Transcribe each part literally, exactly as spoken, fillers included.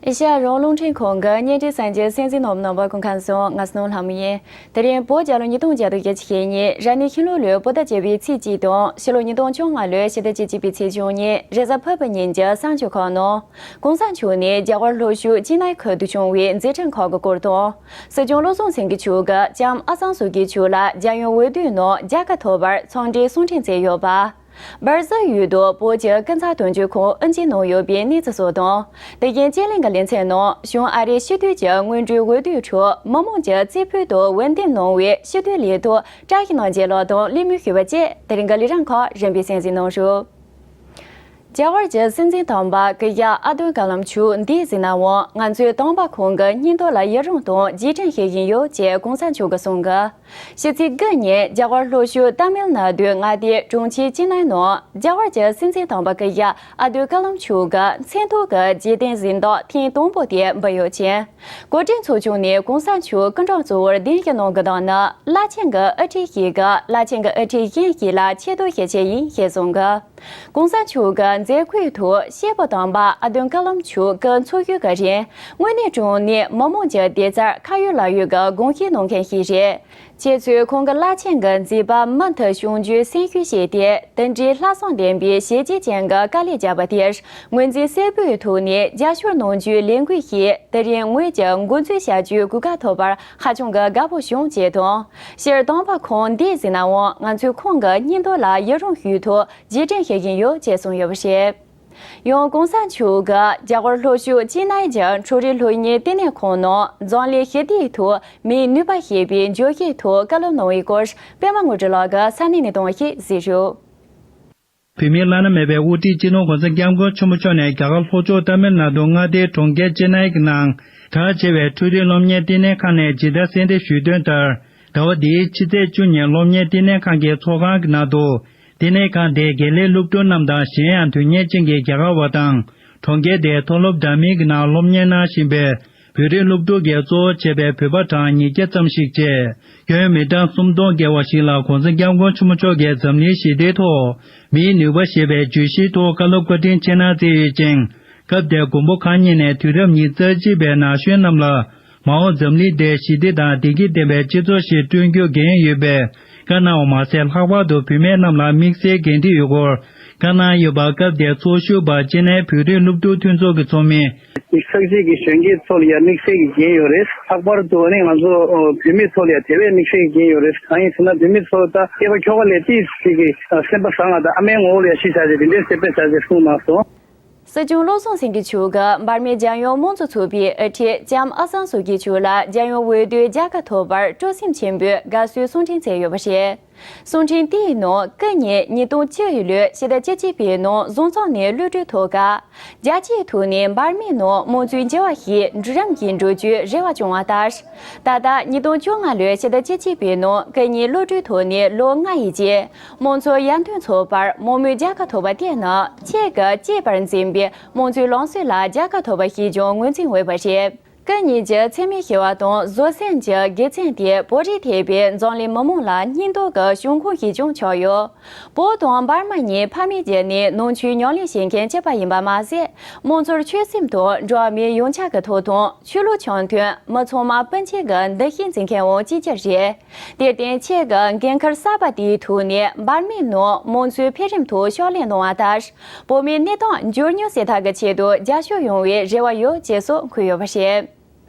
ཨེ་ཤ་ཡ་རང་དབང་རླུང་འཕྲིན་ཁང་གི་བརྙན་འཕྲིན་གསར་འགྱུར་གསན་གཟིགས་གནང་བའི་རྣམ་པ་སྐུ་ཁམས་བཟང་། ང་སྣང་ལྷ་མོ་ཡིན། དེ་རིང་བོད་རྒྱལ་ལོ་ཉིས་སྟོང་བརྒྱ་དང་བརྒྱད་ཅུ་གྱ་གཉིས་རབ་གནས་ཤིང་ལུག་ལོའི་བོད་ཟླ་བརྒྱད་པའི་ཚེས་གཅིག་དང་ཕྱི་ལོ་ཉིས་སྟོང་བཅོ་ལྔ་ལོའི་ཕྱི་ཟླ་བཅུ་གཅིག་པའི་ཚེས་བཅུ་གཉིས་རེས་གཟའ་ཕུར་བུ་ཉིན་གྱི་གསར་འགྱུར་ཁག་ནང་། གོང་ས་མཆོག་ནས་རྒྱ་གར་ལྷོ་ཕྱོགས་ཅི་ནའི་ཁུལ་དུ་བྱུང་བའི་མཛད་འཕྲིན་ཁག་གི་སྐོར་དང་། སྲིད་སྐྱོང་བློ་བཟང་སེང་གེ་མཆོག་གིས་ལྕམ་ཨ་སང་སུ་ཀི་མཆོག་ལ་རྒྱལ་ཡོངས་འོས་བསྡུའི་ནང་མཇལ་ཁ་ཐོབ་པར་འཚམས་འདྲིའི་གསུང་འཕྲིན་བསྩལ་ཡོད་པ། སྦར་ཟི་ཡུལ་དུ་བོད་ཀྱི་ཀུན་བཟང་དོན་གཅོད་ཁང་དབུ་འབྱེད་གནང་ཡོད་པའི་གནས་ཚུལ་སོགས་དང་། དེ་བཞིན་སྤྱི་གླིང་གི་ལེ་ཚན་ནང་བྱང་ཨ་རིའི་སྤྱི་འཐུས་ཀྱི་སྔོན་འགྲོའི་འོས་བསྡུའི་ཁྲོད་མི་མང་གྱིས་རྩེ་ཕུད་དུ་འོས་འདེམས་གནང་བའི་སྤྱི་འཐུས་ལས་ཐོག་བཀྲ་ཤིས་རྣམ་རྒྱལ་ལགས་དང་གླེང་མོལ་ཞུས་པ་བཅས་དེ་རིང་གི་ལས་རིམ་ཁག་རིམ་པས་གསན་གཟིགས་གནང་རོགས། རྒྱ་གར་གྱི་སྲིད་འཛིན་དམ་པ་སྐུ་ཞབས་ཨ་བདུལ་ཀ་ལམ་མཆོག་འདས་ཟིན་ནའང་ང་ཚོའི་དམ་པ་ཁོང་གི་སྙིང་སྟོབས་ལ་ཡི་རང་དང་རྗེས་དྲན་བྱེད་བཞིན་ཡོད་ཅེས་གོང་ས་མཆོག་གིས་གསུངས་གི། ཕྱི་ཚེས་དགུ་ཉིན་རྒྱ་གར་ལྷོ་ཕྱོགས་ཏཱ་མིལ་ནཱ་ཌུའི་མངའ་སྡེ་གྲོང་ཁྱེར་ཅི་ནའི་ནང་རྒྱ་གར་གྱི་སྲིད་འཛིན་དམ་པ་སྐུ་ཞབས་ཨ་བདུལ་ཀ་ལམ་མཆོག་གི་མཚན་ཐོག་གི་རྗེས་དྲན་གཟེངས་རྟགས་ཐེངས་དང་པོ་དེ་འབུལ་ཡོད་ཅིང་། འགོ་ཁྲིད་ཚོགས་ཆུང་ནས་གོང་ས་མཆོག་སྐུ་ཕྲེང་གཙོ་བོར་གདན་ཞུ་གནང་དགོས་སྟངས་ནི་བླ་ཆེན་གྱི་དབུ་ཁྲིད་ཞིག་གིས་བླ་ཆེན་གྱི་དབུ་ཁྲིད་གཞན་ཞིག་ལ་ཆེ་བསྟོད་བྱེད་ཆེད་ཡིན་ཞེས་གསུངས་གི། གོང་ས་མཆོག་གི་མཛད་སྒོའི་ཐོག་སྐྱེས་བུ་དམ་པ་ཨ་བདུལ་ཀ་ལམ་མཆོག་སྐུ་འཚོ་བཞུགས་ཀྱི་རིང་དངོས་གནས་དྲང་གནས་མི་མང་གི་བདེ་རྩར་ཁ་ཡོད་ལག་ཡོད་ཀྱི་དགོངས་བཞེས་གནང་མཁན་ཞིག་རེད། ཁྱེད་ཚོས་ཁོང་གི་བླ་ཆེན་གྱི་མཛད་པ་མུ་མཐུད་སྐྱོང་རྒྱུའི་སེམས་ཤུགས་བསྐྱེད་དེ་དེ་འདྲའི་ལྷག་བསམ་ལྡན་པའི་བྱས་རྗེས་ཅན་གྱི་དཀའ་ལས་བརྒྱབ་པ་དེར་ངོས་འཛིན་གསལ་པོའི་ཐོག་ནས་རྒྱབ་སྐྱོར་གནང་རྒྱུའི་ལས་འགུལ་ཞིག་དེ་རིང་ངོས་ཀྱིས་འགོ་འཛུགས་བྱ་རྒྱུའི་གོ་སྐབས་ཐོབ་པར་ཧ་ཅང་གི་དགའ་པོ་བྱུང་ཅེས་དང་། སྤྱིར་དམ་པ་ཁོང་འདས་ཟིན་ནའང་ང་ཚོས་ཁོང་གི་སྙིང་སྟོབས་ལ་ཡི་རང་ཞུ་ཐོག་རྗེས་དྲན་བྱེད་བཞིན་ཡོད་ཅེས་གསུངས་ཡོད་པ་རེད། ཡང་གོང་ས་མཆོག་གིས་རྒྱ་གར་ལྷོ་ཕྱོགས་ཅི་ནའི་གྱི་འཕྲུལ་རིག་སློབ་གཉེར་ལྟེ་གནས་ཁང་ནང་འཛམ་གླིང་ཞི་བདེའི་ཐོག་མིའི་ནུས་པ་ཞེས་པའི་བརྗོད་གཞིའི་ཐོག་བཀའ་སློབ་གནང་བའི་སྐོར་པད་མ་དངོས་གྲུབ་ལགས་ཀྱིས་ས་གནས་གནས་སྟངས་ཤིག་གཟིགས་རོགས། བོད་མིའི་བླ་ན་མེད་པའི་དབུ་ཁྲིད་སྤྱི་ནོར་༸གོང་ས་༸སྐྱབས་མགོན་ཆེན་པོ་མཆོག་ནས་རྒྱ་གར་ལྷོ་ཕྱོགས་ཏཱ་མིལ་ནཱ་ཌུ་མངའ་སྡེའི་གྲོང་ཁྱེར་ཅེ་ནའི་གི་ནང་གྲགས་ཆེ་བའི་འཕྲུལ་རིག་སློབ་གཉེར་ལྟེ་གནས་ཁང་ནས་ཇི་ལྟར་གསལ་འདེབས་ཞུས་དོན་ལྟར། ཟླ་བ་འདིའི་ཕྱི་ཚེས་བཅུ་ཉིན་སློབ་གཉེར་ལྟེ་གནས་ཁང་གི་ཚོགས་ཁང་གི་ནང་དུ། ལྟེ་གནས་ཁང་དེའི་དགེ་ལས་སློབ་ཕྲུག་རྣམས་དང་གཞན་ཡང་དོན་གཉེར་ཅན་གྱི་རྒྱ་གར་བ་དང་། གྲོང་ཁྱེར་དེའི་མཐོ་སློབ་འདྲ་མིན་གྱི་ནང་སློབ་གཉེར་གནང་བཞིན་པའི་བོད་རིགས་སློབ་ཕྲུག་གིས་གཙོ་བོ་བྱས་པའི་བོད་པ་གྲངས་ཉིས་བརྒྱ་ཙམ་ཞིག་བཅས་ཁྱོན་མི་གྲངས་སུམ་སྟོང་བརྒལ་བ་ཞིག་ལ་གོང་ས་༸སྐྱབས་མགོན་ཆེན་པོ་མཆོག་གིས་འཛམ་གླིང་ཞི་བདེའི་ཐོག་མིའི་ནུས་པ་ཞེས་པའི་བརྗོད་གཞིའི་ཐོག་བཀའ་སློབ་བཀའ་དྲིན་ཆེ་གནང་བསྩལ་ཡོད་ཅིང་། སྐབས་དེར་མགོན་པོ་གང་ཉིད་ནས་དུས་རབས་ཉི་ཤུ་རྩ་གཅིག་པའི་ན་གཞོན་རྣམས་ལ། མ་འོངས་འཛམ་གླིང་འདིར་ཞི་བདེ་དང་བདེ་སྐྱིད་ལྡན་པའི་སྤྱི་ཚོགས་ཤིག་བསྐྲུན་རྒྱུར་འགན་ཡོད་པའི་བཀའ་གནང་བ་མ་ཟད། ལྷག་པར་དུ་བུད་མེད་རྣམས་ལ་དམིགས་བསལ་འགན་འཁྲི་ཡོད་སྐོར་བཀའ་གནང་ཡོད་པ། སྐབས་དེར་ཚོགས་ཞུགས་པ་ཅེ་ནའི་བོད་རིགས་སློབ་ཕྲུག་མཐུན་ཚོགས་ཀྱི་ཚོགས་མི། ཉི་ཤུ་རྩ་གཅིག་གི་གཞོན་སྐྱེས་ཚོ་ལ་ཡང་དམིགས་བསལ་གྱི་འགན་ཡོད་རེད། ལྷག་པར་དུ་ཨ་ནི་ང་ཚོ་བུད་མེད་ཚོ་ལ་ཡང་དེ་བས་དམིགས་བསལ་གྱི་འགན་ཡོད་རེད། གང་ཡིན་ཟེར་ན་བུད་མེད་ཚོ་ད་སྐྱེས་པ་ཁྱོ་ག་ལས་ཏིས་ཞིག་གི་སེམས་པ་བཟང་བ་དང་ཨ་མའི་ངོ་བོ་ལ་ཡང་གཞི་བཞག་སྟེ་དེ་འདྲའི་སེམས་པ་བྱ་ཞེས་གསུངས་གནང་སོང་། སྲིད་སྐྱོང་བློ་བཟང་སེང་གེ་མཆོག་གིས་འབར་མའི་རྒྱལ་ཡོངས་དམངས་གཙོ་ཚོགས་པའི་དབུ་ཁྲིད་ལྕམ་ཨ་སང་སུ་ཀི་མཆོག་ལ་རྒྱལ་ཡོངས་འོས་བསྡུའི་མཇལ་ཁ་ཐོབ་པར་སྤྲོ་སེམས་ཆེན་པོས་དགའ་བསུའི་གསུང་འཕྲིན་བསྩལ་ཡོད་པ་རེད། གསུང་འཕྲིན་དེའི་ནང་སྐུ་ཉིད་ཉིས་སྟོང་བཅུ་ལོའི་ཕྱི་ཟླ་བཅུ་གཅིག་པའི་ནང་བཟང་བཙོང་ནས་གློད་གྲོལ་ཐོབ་སྐབས། རྒྱལ་སྤྱིའི་ཐོག་ནས་འབར་མའི་ནང་དམངས་གཙོའི་འགྱུར་བ་ཞིག་འགྲོ་རིམ་གྱིས་འགྲོ་རྒྱུའི་རེ་བ་བཅངས་པ་ལྟར། ད་ལྟ་ཉིས་སྟོང་བཅོ་ལྔ་ལོའི་ཕྱི་ཟླ་བཅུ་གཅིག་པའི་ནང་སྐུ་ཉིད་གློད་གྲོལ་ཐོག་ནས་ལོ་ལྔ་ཡི་རྗེས། དམངས་གཙོ་ཡར་ཐོན་ཚོགས་པར་མང་མོས་མཇལ་ཁ་ཐོབ་པ་དེ་ནི་ཁྱེད་ཀྱིས་གཅེས་པར་འཛིན་པའི་དམངས་གཙོའི་ལམ་སྲོལ་ལ་མཇལ་ཁ་ཐོབ་པ་ཞིག་ཀྱང་ངོས་འཛིན་འོས་པ་རེད། སྐུ་ཉིད་ཀྱི་འཚེ་མེད་ཞི་བ་དང་བཟོད་བསྲན་གྱི་དགེ་མཚན་དེ་བོད་རིགས་ཐེ་བའི་འཛམ་གླིང་མི་མང་ལ་སྙིང་སྟོབས་ཀྱི་བྱུང་ཁུངས་ཤིག་ཀྱང་ཆགས་ཡོད། བོད་དང་འབར་མ་གཉིས་ཕ་མེས་བརྒྱུད་ནས་ནང་ཆོས་ཉམས་ལེན་བྱེད་མཁན་གཅིག་པ་ཡིན་པ་མ་ཟད། དམངས་གཙོར་ཆོད་སེམས་དང་འགྲོ་བ་མིའི་ཡོངས་ཁྱབ་ཀྱི་ཐོབ་ཐང་། ཆོས་ལུགས་འཆམ་མཐུན། མི་ཚང་མ་སྤུན་མཆེད་ཀྱི་འདུ་ཤེས་འཛིན་མཁན་འོང་ཅི་ཅི་རེད། དེར་བརྟེན་ཁྱེད་ཀྱིས་འགན་ཁུར་གསར་པ་དེའི་ཐོག་ནས་འབར་མའི་ནང་དམངས་གཙོའི་འཕེལ་རིམ་ཐོག་ཕྱག་ལས་གནང་བ་ལྟར། བོད་མིའི་གནས་སྟངས་མགྱོགས་མྱུར་སེལ་ཐབས་ཀྱི་ཆེད་དུ་རྒྱབ་སྐྱོར་ཡོང་བའི་རེ་བ་ཡོད་ཅེས་སོགས་འཁོད་ཡོད་པ་རེད།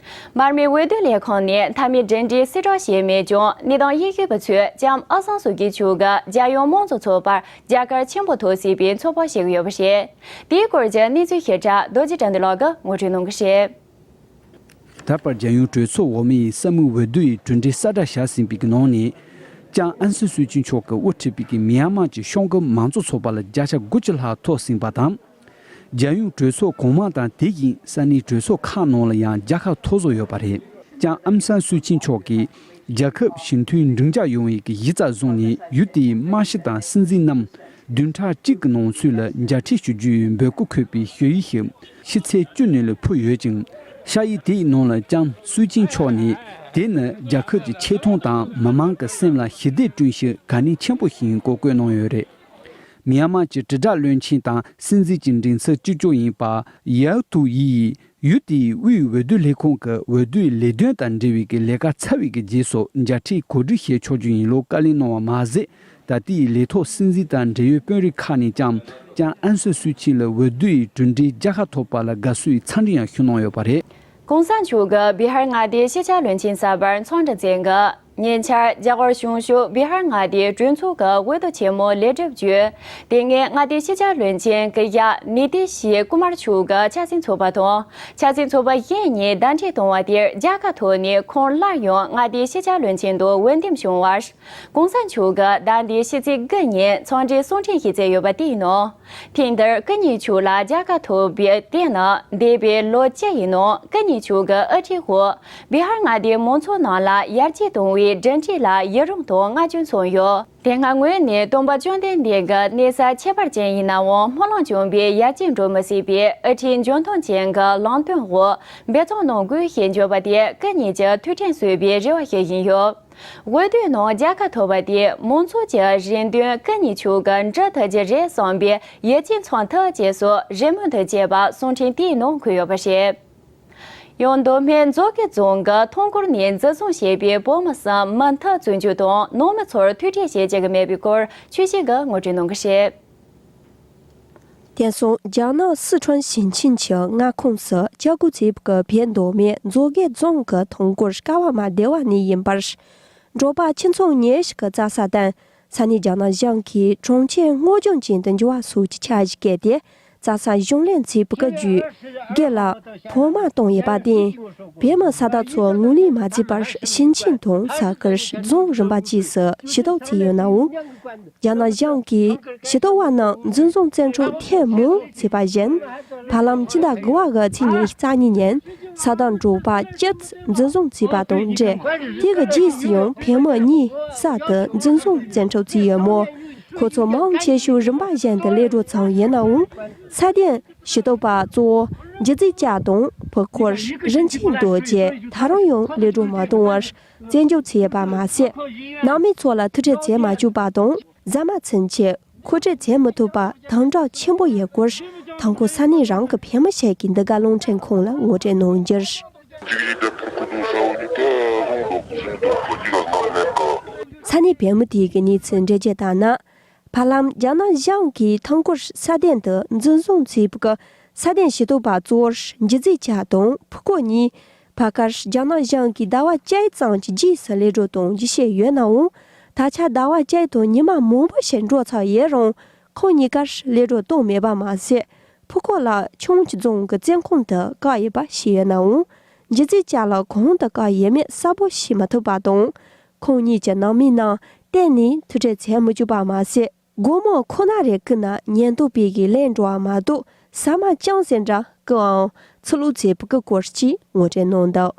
འབར་མའི་འོས་བསྡུ་ལས་ཁང་ནས་མཐའ་མའི་གྲུབ་འབྲས་གསལ་བསྒྲགས་བྱས་མེད་ཀྱང་། གནས་སྟངས་དབྱེ་ཞིབ་པ་ཚོས་ལྕམ་ཨ་སང་སུ་ཀི་མཆོག་གིས་རྒྱལ་ཡོངས་དམངས་གཙོ་ཚོགས་པར་རྒྱལ་ཁ་ཆེན་པོ་ཐོབ་སྲིད་པའི་ཚོད་དཔག་བྱེད་ཀྱི་ཡོད་པ་རེད། དེའི་སྐོར་གྱི་གནས་ཚུལ་ཞིབ་ཕྲ་རྡོ་རྗེ་དགྲ་འདུལ་ལགས་ཀྱིས་ངོ་སྤྲོད་གནང་གི་རེད། ད་བར་རྒྱལ་ཡོངས་གྲོས་ཚོགས་འོག་མའི་ས་མིག་འོས་བསྡུ་ཡི་གྲུབ་འབྲས་གསལ་བསྒྲགས་བྱས་ཟིན་པའི་ནང་ནས། ལྕམ་ཨན་སན་སུའུ་ཅི་མཆོག་གིས་དབུ་ཁྲིད་པའི་མི་ཡན་མར་གྱི་གཞུང་གི་མང་གཙོ་ཚོགས་པ་ལ་བརྒྱ་ཆ་དགུ་བཅུ་ལྷག་ཐོབ་ཟིན་པ་དང་། རྒྱལ་ཡོངས་གྲོས་ཚོགས་གོང་མ་དང་དེ་བཞིན་ས་གནས་གྲོས་ཚོགས་ཁག་ནང་ལ་ཡང་རྒྱལ་ཁ་ཐོབ་བཟོ་ཡོད་པ་རེད། ལྕམ་ཨན་སན་སུའུ་ཅི་མཆོག་གིས་རྒྱལ་ཁབ་ཞི་མཐུན་འབྲིང་རྒྱས་ཡོང་བའི་གཞི་རྩར་བཟུང་ནས། ཡུལ་དེའི་དམར་ཤི་དང་སྲིད་འཛིན་རྣམས་བདུན་ཕྲག་གཅིག་གི་ནང་ཚུད་ལ་མཇལ་འཕྲད་ཞུ་རྒྱུའི་འབོད་སྐུལ་འཁོད་པའི་ཞུ་ཡིག་ཞིག་ཕྱི་ཚེས་བཅུ་ཉིན་ལ་ཕུལ་ཡོད་ཅིང་། ཞུ་ཡིག་དེའི་ནང་ལ་ལྕམ་སུའུ་ཅི་མཆོག་ནས། དེ་ནི་རྒྱལ་ཁབ་ཀྱི་ཆེ་མཐོང་དང་མི་མང་གི་སེམས་ལ་ཞི་བདེ་བསྐྲུན་ཕྱིར་དགའ་ཉེ་ཆེན་པོ་ཞིག་ཡིན་སྐོར་བཀོད་གནང་ཡོད་རེད། མིའན་མཱ་གྱི་དྲིལ་བསྒྲགས་བློན་ཆེན་དང་སྲིད་འཛིན་གྱི་མགྲིན་ཚབ་གཅིག་ལྕོགས་ཡིན་པ་ཡའོ་ཐུའུ་ཡི་ཡིས་ཡུལ་དེའི་དབུས་འོས་བསྡུ་ལས་ཁུངས་ཀྱི་འོས་བསྡུའི་ལས་དོན་དང་འབྲེལ་བའི་གི་ལས་ཀ་ཚར་བའི་གི་རྗེས་སུ་མཇལ་འཕྲད་གོ་སྒྲིག་བྱེད་ཆོག་རྒྱུ་ཡིན་ལུགས་བཀའ་ལན་གནང་བ་མ་ཟད། ད་ལྟའི་ལས་ཐོག་སྲིད་འཛིན་དང་འབྲེལ་ཡོད་དཔོན་རིགས་ཁག་ནས་ཀྱང་ཀྲང་ཨན་སུན་སུའུ་ཆིན་ལ་འོས་བསྡུ་ཡི་གྲུབ་འབྲས་རྒྱལ་ཁ་ཐོབ་པ་ལ་དགའ་བསུའི་འཚམས་འདྲི་ཡང་ཞུ་གནང་ཡོད་པ་རེད། གོང་ས་མཆོག་གིས་བི་ཧར་མངའ་སྡེའི་ཕྱི་འབྲེལ་བློན་ཆེན་གསར་པར་འཚམས་འདྲི་མཛད་འགོ། ཉེ་ཆར་རྒྱ་གར་གཞུང་ཕྱོགས་བི་ཧར་མངའ་སྡེའི་གྲོས་ཚོགས་ཀྱི་འོས་བསྡུ་ཆེན་མོ་ལེགས་གྲུབ་བརྒྱུད། དེ་སྔའི་མངའ་སྡེའི་ཕྱི་འབྲེལ་བློན་ཆེན་ཀི་ཡ་ནི་ཏི་ཤི་ཀུ་མར་མཆོག་གི་ཆབ་སྲིད་ཚོགས་པ་དང་ཆབ་སྲིད་ཚོགས་པ་གཞན་གཉིས་ཟླ་སྒྲིལ་གཏོང་བ་དེར་རྒྱལ་ཁ་ཐོབ་ནས་ཁོང་སླར་ཡང་མངའ་སྡེའི་ཕྱི་འབྲེལ་བློན་ཆེན་དུ་འོས་འདེམས་བྱུང་བར། གོང་ས་མཆོག་གིས་ཟླ་འདིའི་ཕྱི་ཚེས་དགུ་ཉིན་འཚམས་འདྲིའི་གསུང་འཕྲིན་ཞིག་བསྩལ་ཡོད་པ་དེའི་ནང་། ཐེངས་འདིར་སྐུ་ཉིད་མཆོག་ལ་རྒྱལ་ཁ་ཐོབ་པའི་དེ་ནི་འདས་པའི་ལོ་བཅུ་ཡི་ནང་སྐུ་ཉིད་མཆོག་གི་དབུ་ཁྲིད་འོག་བི་ཧར་མངའ་སྡེའི་མང་ཚོགས་རྣམས་ལ་ཡར་རྒྱས་གཏོང་བའི་སྒྲིག་ཁྲིམས་ལ་ཡུན་རིང་དུ་བསྔགས་བརྗོད་མཚོན་ཡོད། དེ་སྔ་ངོས་ནས་སྟོན་པ་བཅོམ་ལྡན་འདས་ཀྱི་གནས་ས་ཁྱད་པར་ཅན་ཡིན་ནའང་སྨོན་ལམ་བྱུང་བའི་ཡར་རྒྱས་འགྲོ་མི་སྲིད་པའི་དབུ་ཁྲིད་འཇོན་ཐང་ཅན་གྱི་ལམ་སྟོན་འོག་འབད་བརྩོན་གནང་དགོས་ཞེས་བརྗོད་པ་དེ་སྐུ་ཉིད་ཀྱི་ཐུགས་དྲན་གསོས་པའི་རེ་བ་ཞིག་ཡིན་ཡོད། འོས་བསྡུའི་ནང་རྒྱལ་ཁ་ཐོབ་པ་དེས་མང་ཚོགས་ཀྱི་རེ་འདུན་སྐུ་ཉིད་མཆོག་གིས་འགྲུབ་ཐུབ་ཀྱི་རེད་བསམ་པའི་ཡིད་ཆེས་མཚོན་ཐུབ་ཅེས་སོགས་རེ་སྨོན་དང་བཅས་པ་གསུང་འཕྲིན་དེའི་ནང་འཁོད་ཡོད་པ་རེད། ཡང་མདོ་སྨད་མཛོད་དགེ་རྫོང་གི་ཐང་སྐོར་ནས་འཛིན་བཟུང་བྱས་པའི་བོད་མི་གསུམ་མུ་མཐུད་བཙོན་འཇུག་དང་ནང་མི་ཚོར་ཐུག་འཕྲད་བྱེད་བཅུག་གི་མེད་པའི་སྐོར་ཆོས་སྐྱིད་ཀྱིས་ངོ་སྤྲོད་གནང་གི་རེད། དེང་སང་རྒྱ་ནག་སི་ཁྲོན་ཞིང་ཆེན་གྱི་མངའ་ཁོངས་སུ་བཅའ་སྒོ་བརྩིས་པའི་བོད་མདོ་སྨད་མཛོད་དགེ་རྫོང་གི་ཐང་སྐོར་ཀ་བ་མ་སྡེ་བ་ནས་ཡིན་པར། འབྲོག་པ་ཁྱིམ་ཚང་ཉེར་བཞི་གི་རྩྭ་ས་དང་ས་གནས་རྒྱ་ནག་གཞུང་གིས་གྲོང་ཁྱེར་སྔོ་ལྗང་ཅན་དུ་འགྱུར་བ་སོགས་ཀྱི་འཆར་གཞི་བཀོད་དེ་རྩྭ་ས་གཞུང་ལེན་བྱས་པའི་བརྒྱུད། སྒེར་ལ་ཕོགས་མ་བཏང་ཡོད་པར་བརྟེན། བོད་མི་ས་བདག་ཚོ་ངོས་ལེན་མ་བྱས་པར་ཞིང་ཆེན་དང་ས་ཁུལ་རྫོང་རིམ་པ་བཅས་སུ་ཕྱིར་ལྡོག་བྱས་ཡོད་ནའང་། རྒྱ་ནག་གཞུང་གིས་ཕྱིར་ལྡོག་པ་རྣམས་འཛིན་བཟུང་བཙན་འཕྲོག་ཐེངས་མང་བྱས་པ་བཞིན། ཧྥ་ལམ་སྤྱི་ཟླ་དགུ་བ་གི་ཚེས་ཉི་ཤུ་རྩ་གཉིས་ཉིན་ས་བདག་འབྲོག་པ་བཅུ་འཛིན་བཟུང་བྱས་པ་དང་འབྲེལ། དེ་གི་རྗེས་སུ་ཡང་བོད་མི་གཉིས་གསར་དུ་འཛིན་བཟུང་བཙན་འཕྲོག་བྱས་ཡོད་མོད། ཁོ་ཚོ་མང་ཆེ་ཤོས་རིམ་པ་བཞིན་དུ་གློད་བཀྲོལ་བྱུང་ཡོད་ནའང་། ས་གདན་ཕྱིར་ལྡོག་པ་གཙོ་བོ་འཇིགས་མཛད་ཅག་དང་ཕུ་སྐོར་རིན་ཆེན་རྡོ་རྗེ་ད་རུང་ཡང་གློད་བཀྲོལ་མ་བཏང་བར་བཙན་འཇུག་བྱས་ཡོད་པ་མ་ཟད། ནང་མི་ཚོ་ལ་ཐུག་འཕྲད་བྱེད་མ་བཅུག་པ་དང་། ཟ་མ་ཚུན་ཆད་མཁོ་སྤྲོད་བྱེད་མི་ཐུབ་པ་དམ་དྲག་ཆེན་པོ་ཡོད་སྐོར་ཐང་སྐོར་ས་གནས་རང་གི་བོད་མི་ཞིག་གིས་འདི་ག་རླུང་འཕྲིན་ཁང་ལ་ངོ་སྤྲོད་གནང་རྒྱུར། ས་གནས་བོད་མི་དེ་གའི་གནས་ཚུལ་འགྲེལ་བརྗོད་ལྟར་ན། ཧྥ་ལམ་རྒྱ་ནག་གཞུང་གིས་ཐང་སྐོར་ས་གདན་དུ་འཛིན་བཟུང་བྱས་པའི་ས་གདན་ཕྱིར་ལྡོག་པ་གཙོ་བོར་འཇིགས་མཛད་ཅག་དང་ཕུ་སྐོར་གཉིས། ཕ་ཁར་རྒྱ་ནག་གཞུང་གིས་ཟླ་བ་གཅིག་ཙམ་གྱི་རྗེས་སུ་གློད་བཀྲོལ་གཏོང་རྒྱུ་བཤད་ཡོད་ནའང་། ད་ཆ་ཟླ་བ་གཅིག་དང་ཉི་མ་མང་པོ་ཞིག་འགྲོ་ཚར་ཡོད་རུང་། ཁོང་གཉིས་ཀར་གློད་བཀྲོལ་གཏོང་མེད་པ་མ་ཟད། ཕུ་སྐོར་ལ་ཆུང་ཆུ་རྫོང་གི་བཙོན་ཁང་དུ་བཀག་ཡོད་པ་ཤེས་ཡོད་ནའང་། འཇིགས་མཛད་ཅག་ལ་གང་དུ་བཀག་ཡོད་མེད་གསལ་པོ་ཤེས་མ་ཐུབ་པ་དང་། ཁོང་གཉིས་ཀྱི་ནང་མི་རྣམས་གཏན་ནས་ཐུག་འཕྲད་བྱེད་མི་བཅུག་པ་མ་ཟད། སྒོར་མོ་ཁོ་ན་རེ་བརྐུས་ན་ཉེན་རྟོག་པས་ཀྱིས་ལེན་འགྲོ་བ་མ་གཏོགས་ཟ་མ་ཅུང་ཟད་འདྲ་བརྐུའམ་ཚུར་ལོག་བྱེད་པའི་སྐོར་གྱི་ངོ་སྤྲོད་གནང་འདུག་